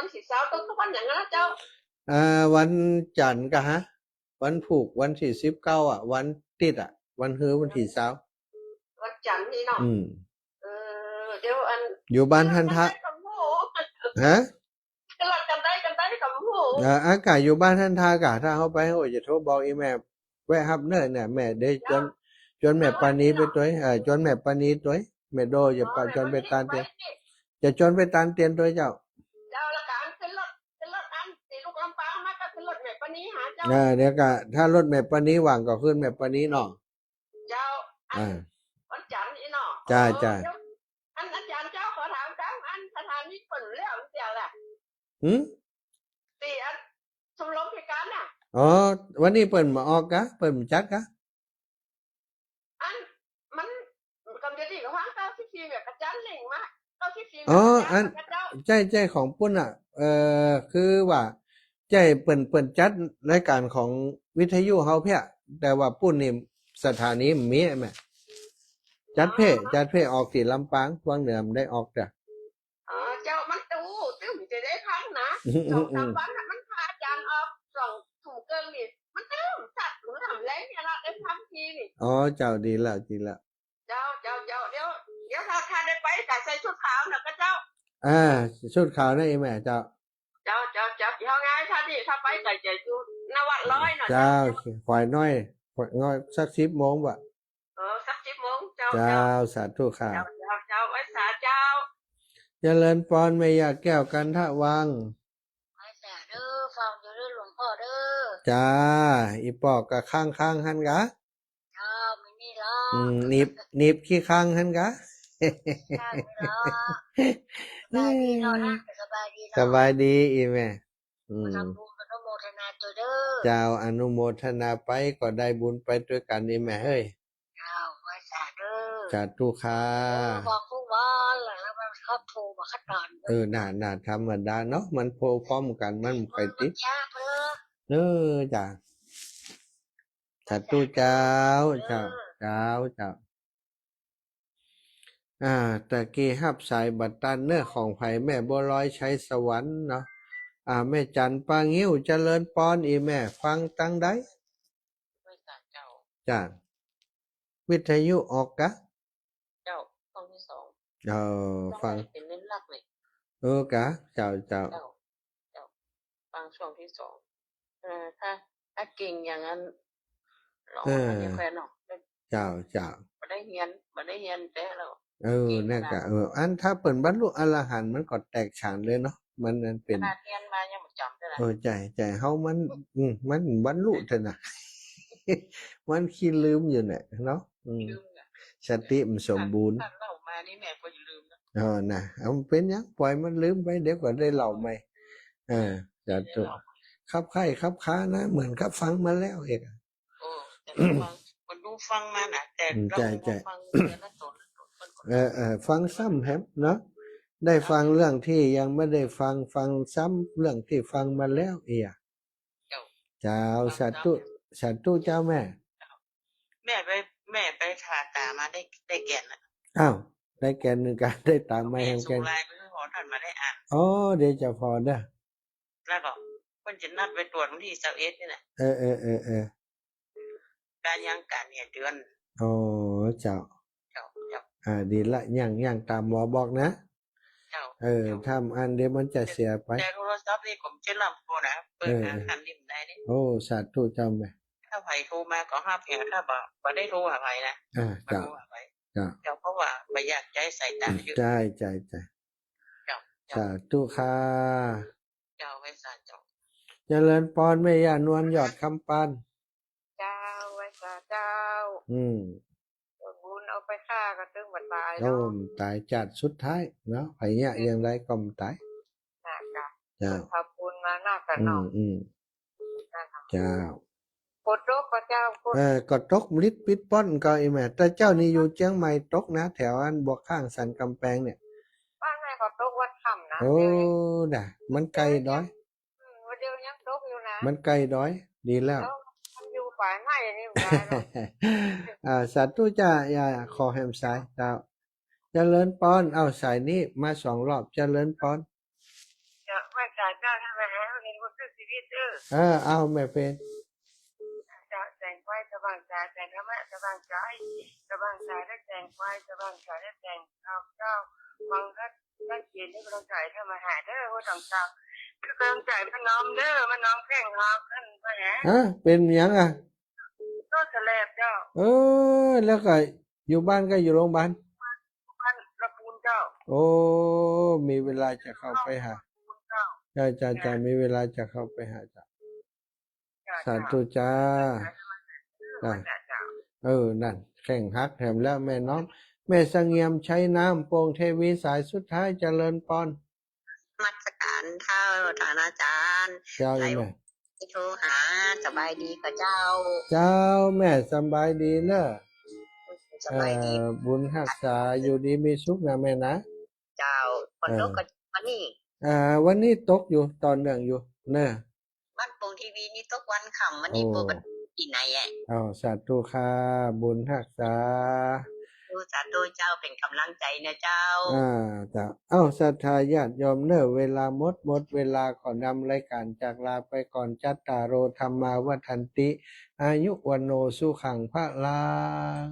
วันตี้ซาว ตรงกับวันหยังนะเจ้า อ่า วันจันทร์กะฮะ วันพูก วันตี้สิบเก้าอะ วันติ๊ดอะ วันฮือวันตี้ซาว วันจันทร์นี่เนาะ อืม เออ เดี๋ยวอัน อยู่บ้านฮั่นทา ฮะ ขึ้นรถกั๋นได้ กั๋นได้ กั๋นได้ อ่า อากาศอยู่บ้านฮั่นทากะ ถ้าเฮาไป เฮาจะโทรบอกอีแม่ แวะฮับเน่อเนี่ย แม่เดี๋ยวจวน จวนแม่ปานีไปตวย เออ จวนแม่ปานีตวย แม่โดจะปะ จวนไปตานเตียน จะจวนไปตานเตียนตวยเจ้า เจ้า ละกั๋นขึ้นรถ ขึ้นรถอันตี้ลูกลำปางมาก็ขึ้นรถแม่ปานีหาเจ้า เออ เดี๋ยวกะ ถ้ารถแม่ปานีว่างก็ขึ้นแม่ปานีเนาะ เจ้า อัน อ่า วันจันทร์นี่เนาะ จ้า เออ จ้า เดี๋ยว อัน อาจ๋ารย์เจ้า ขอถามกำ อันสถานีเปิ้นแล้วเสียละ หืม ตี้อันชมรมพิการน่ะ อ๋อ วันนี้เปิ้นบ่ออกกะ เปิ้นบ่จัดกะ อัน มันกำจะดีกับห้างเก้าสิบสี่แบบอาจ๋ารย์เล็งมา เก้าสิบสี่ อ๋อ แบบอาจ๋ารย์ อัน เจ้า ใจ้ ใจ้ ของปุ้นน่ะ เอ่อ คือว่า ใจ้ เปิ้น เปิ้นจัดรายก๋านของวิทยุเฮาเพี้ย แต่ว่าปุ้นนี่สถานีบ่มีแม่ จัดเพ่ อ๋อ จัดเพ่ออกตี้ลำปาง วังเหนือบ่ได้ออกจ้ะ อ๋อ เจ้า มันตู้ตึ้มจะได้ฟังนะ สองสามวันน่ะ มันพาอาจ๋ารย์ออกสองทุ่มเกิ่งนี่ มันตึ้มสัตว์หนูทำแรงเนี่ยละ ได้ฟังทีนี่ อ๋อ เจ้า ดีแล้ว ดีแล้ว เจ้า เจ้า เจ้า เดี๋ยว เดี๋ยวถ้า ถ้าได้ไปก็ใส่ชุดขาวน่ะก็เจ้า อ่า ชุดขาวนะอีแม่ เจ้า เจ้า เจ้า เจ้า เดี๋ยวไง ถ้านี่ ถ้าไปก็ใส่ชุดนวัดร้อยน่ะ เจ้า เจ้า ขวายน้อย ขวายน้อย สักสิบโมงบ่ะ เออ สักสิบโมง เจ้า เจ้า เจ้า สาธุค่ะ เจ้า เจ้า เจ้า ไหว้สาเจ้า เจริญปอนแม่ย่าแก้วกันทะวัง ไหว้สาเด้อ ฟังอยู่เด้อหลวงป้อเด้อ จ้า อี่ป้อกะค้างๆ หั้นกะ เจ้า ไม่มีหรอก อืม หนีบ หนีบขี้ค้างหั้นกะ ใช่หรอก สบายดีเนาะนะ สบายดีเนาะ สบายดีอี่แม่ อืม ทำบุญอนุโมทนาตวยเด้อ เจ้า อนุโมทนาไป ก็ได้บุญไปตวยกั๋นอี่แม่เฮ้ย เจ้า ไหว้สาเด้อ สาธุค่ะ เออ บอกทุกวันแหละ แล้วมันชอบโทรมาขนาดนี้ เออ น่า น่าธรรมดาเนาะ มันโทรพร้อมกั๋น มันบ่ค่อยติด มันยากเด้อ เออ จ้า สาธุเจ้า เจ้า เจ้า เจ้า อ่า ตะกี้ฮับสายบ่ตันเน่อ ของใผแม่บัวลอย ชัยสวรรค์เนาะ อ่า แม่จันปางิ้ว เจริญปอนอี่แม่ ฟังตังใด ไหว้สาเจ้า จ้า วิทยุออกกะ เจ้า ช่องตี้สอง เออ ช่อง ฟัง แรกเป๋นเล่นลักเลย เออกะ เจ้า เจ้า เจ้า เจ้า ฟังช่องตี้สอง เออ ถ้า ถ้าเก่งอย่างนั้น ร้อง เออ อันนี้แค่เนาะ เจ้า เจ้า บ่ได้เฮียน บ่ได้เฮียนแต๊แล้ว เออ เก่งขนาด นั่นกะ เออ อันถ้าเปิ้นบรรลุอรหันต์มันก็แตกฉานเลยเนาะ มัน มันเป๋น ขนาดเฮียนมายังบ่จ๋ำเลยนะ เออ ใจ้ ใจ้ เฮามัน อืม มันบรรลุเถอะนะ มันขี้ลืมอยู่เนี่ยเนาะ อืม ลืมอะ สติมันสมบูรณ์ ถ้าเล่ามานี่แม่ก็อย่าลืมนะ เออ นะ เอา มันเป๋นหยัง ปล่อยมันลืมไป เดี๋ยวก็ได้เล่าใหม่ เออ สาธุ เดี๋ยวเล่าใหม่ คับใคร่คับคานะ เหมือนกับฟังมาแล้วเองอะ โอ้ แต่ฟัง คนดูฟังมานะ แต่ อืม เรา ใจ้ ใจ้ ฟังแต่ละต๋น ละต๋น มันก็ เออ เออ ฟังซ้ำแหมเนาะ ได้ฟังเรื่องตี้ยังบ่ได้ฟัง ฟังซ้ำเรื่องตี้ฟังมาแล้วเอีย เจ้า เจ้า ฟัง สาธุ ซ้ำ สาธุเจ้าแม่ แม่ไป แม่ไปผ่าต๋ามาได้ ได้แก่นอะ อ้าว ได้แก่นนึ่งกะ ได้ต๋าใหม่แหมแก่น ส่งไลน์ไปหื้อผ่อ ต้านบ่ได้อ่าน อ๋อ เดี๋ยวจะผ่อเด้อ แล้วก็เปิ้นจะนัดไปตรวจวันตี้ซาวเอ็ดนี่แหละ เออ เออ เออ เออ ก๋านยังก๋านเนี่ยเดือน อ๋อ เจ้า เจ้า เจ้า อ่า ดีละ ยัง ยังต๋ามหมอบอกนะ เจ้า เออ เจ้า ถ้าอันเดี๋ยวมันจะเสียไป แต่โทรศัพท์นี่ผมจะรับโทรนะ เปิด เออ หาท่านนี่บ่ได้นี่ โอ้ สาธุเจ้าแม่ ถ้าใผโทรมาก็ฮับแหม ถ้าบ่ บ่ได้โทรหาใผนะ อ่า บ่ เจ้า โทรหาใผ เจ้า เจ้า เพราะว่าบ่อยากใจ๊สายต๋าเยอะ ใจ้ ใจ้ ใจ้ เจ้า เจ้า สาธุค่ะ เจ้า ไหว้สาเจ้า เจริญปอนแม่ย่านวลยอดคำปาน เจ้า ไหว้สาเจ้า อืม บุญเอาไปฆ่าก็ตึงบ่ต๋ายเนาะ โอ้ บ่ต๋าย จาติสุดท้ายเนาะ ใผเยียะอย่างใดก็บ่ต๋าย น่ะกะ เจ้า ทำบุญมาน่ะกะเนาะ อืม อืม น่ะกะ เจ้า ฝนตกบ่เจ้า ฝน เออ ก็ตกลิดปิดป้อนก็อีแม่ แต่เจ้านี่อยู่เจียงใหม่ตกนะ แถวอันบวกข้างสันกำแปงเนี่ย บ้านแม่ก็ตกวัดค่ำนะ โอ้ เดี๋ยวนี้ น่ะ มันใก้ดอย อืม วันเดียวยังตกอยู่นะ มันใก้ดอย ดีแล้ว แล้วมันอยู่ป่ายไม้นี่บ่ได้หรอก อ่า สาธุจ้า อย่าขอแหมสาย เจ้า เจริญปอน เอ้า สายนี้มาสองรอบ เจริญปอน เจ้า ไม่ เออ เอาแม่เพน เจ้า แสงไฟสว่างสาย แสงธรรมะสว่างใจ สว่างสายและแสงไฟ สว่างสายและแสงธรรมเจ้า ฟังแล้ว ได้เขียนให้กำลังใจธรรมะหาเด้อ หัวต่างๆ คือกำลังใจมาน้อมเด้อ มาน้อมแข่งฮอกอันมาหา ฮะ เป๋นหยังอะ ก็แสลบเจ้า เออ แล้วก็อยู่บ้านก็อยู่โรงพยาบาล บ้านละปูนเจ้า โอ้ มีเวลาจะเข้าไปหา เจ้า เจ้า เจ้า มีเวลาจะเข้าไปหาเจ้า เจ้า สาธุเจ้า เจ้า เจ้า เออ นั่น แข่งฮักแถมแล้วแม่น้อม แม่เสงี่ยมชัยนาม โป่งเทวีสายสุดท้าย เจริญปอน นมัสการเจ้า ท่านอาจารย์ เจ้า ไหน แม่ โทรหา สบายดีก่อเจ้า เจ้า แม่สบายดีเนอะ สบายดี เอ่อ บุญฮักษา อยู่ดีมีสุขนะแม่นะ เจ้า ฝนตกก่อวันนี้ เอ่อ วันนี้ตกอยู่ ต่อเนื่องอยู่เนอะ บ้านโป่งเทวีนี่ตกวันค่ำ วันนี้ โอ้ บ่ บ่ ตี้ไหนอะ อ้าว สาธุค่ะ บุญฮักษา โอ้ สาธุเจ้า เป๋นกำลังใจนะเจ้า อ่า เจ้า เอ้า ศรัทธาญาติโยมเนอะ เวลาหมด หมดเวลา ขอนำรายการจากลาไปก่อน จัตตาโร ธัมมา วัฑฒันติ อายุ วัณโณ สุขัง พลัง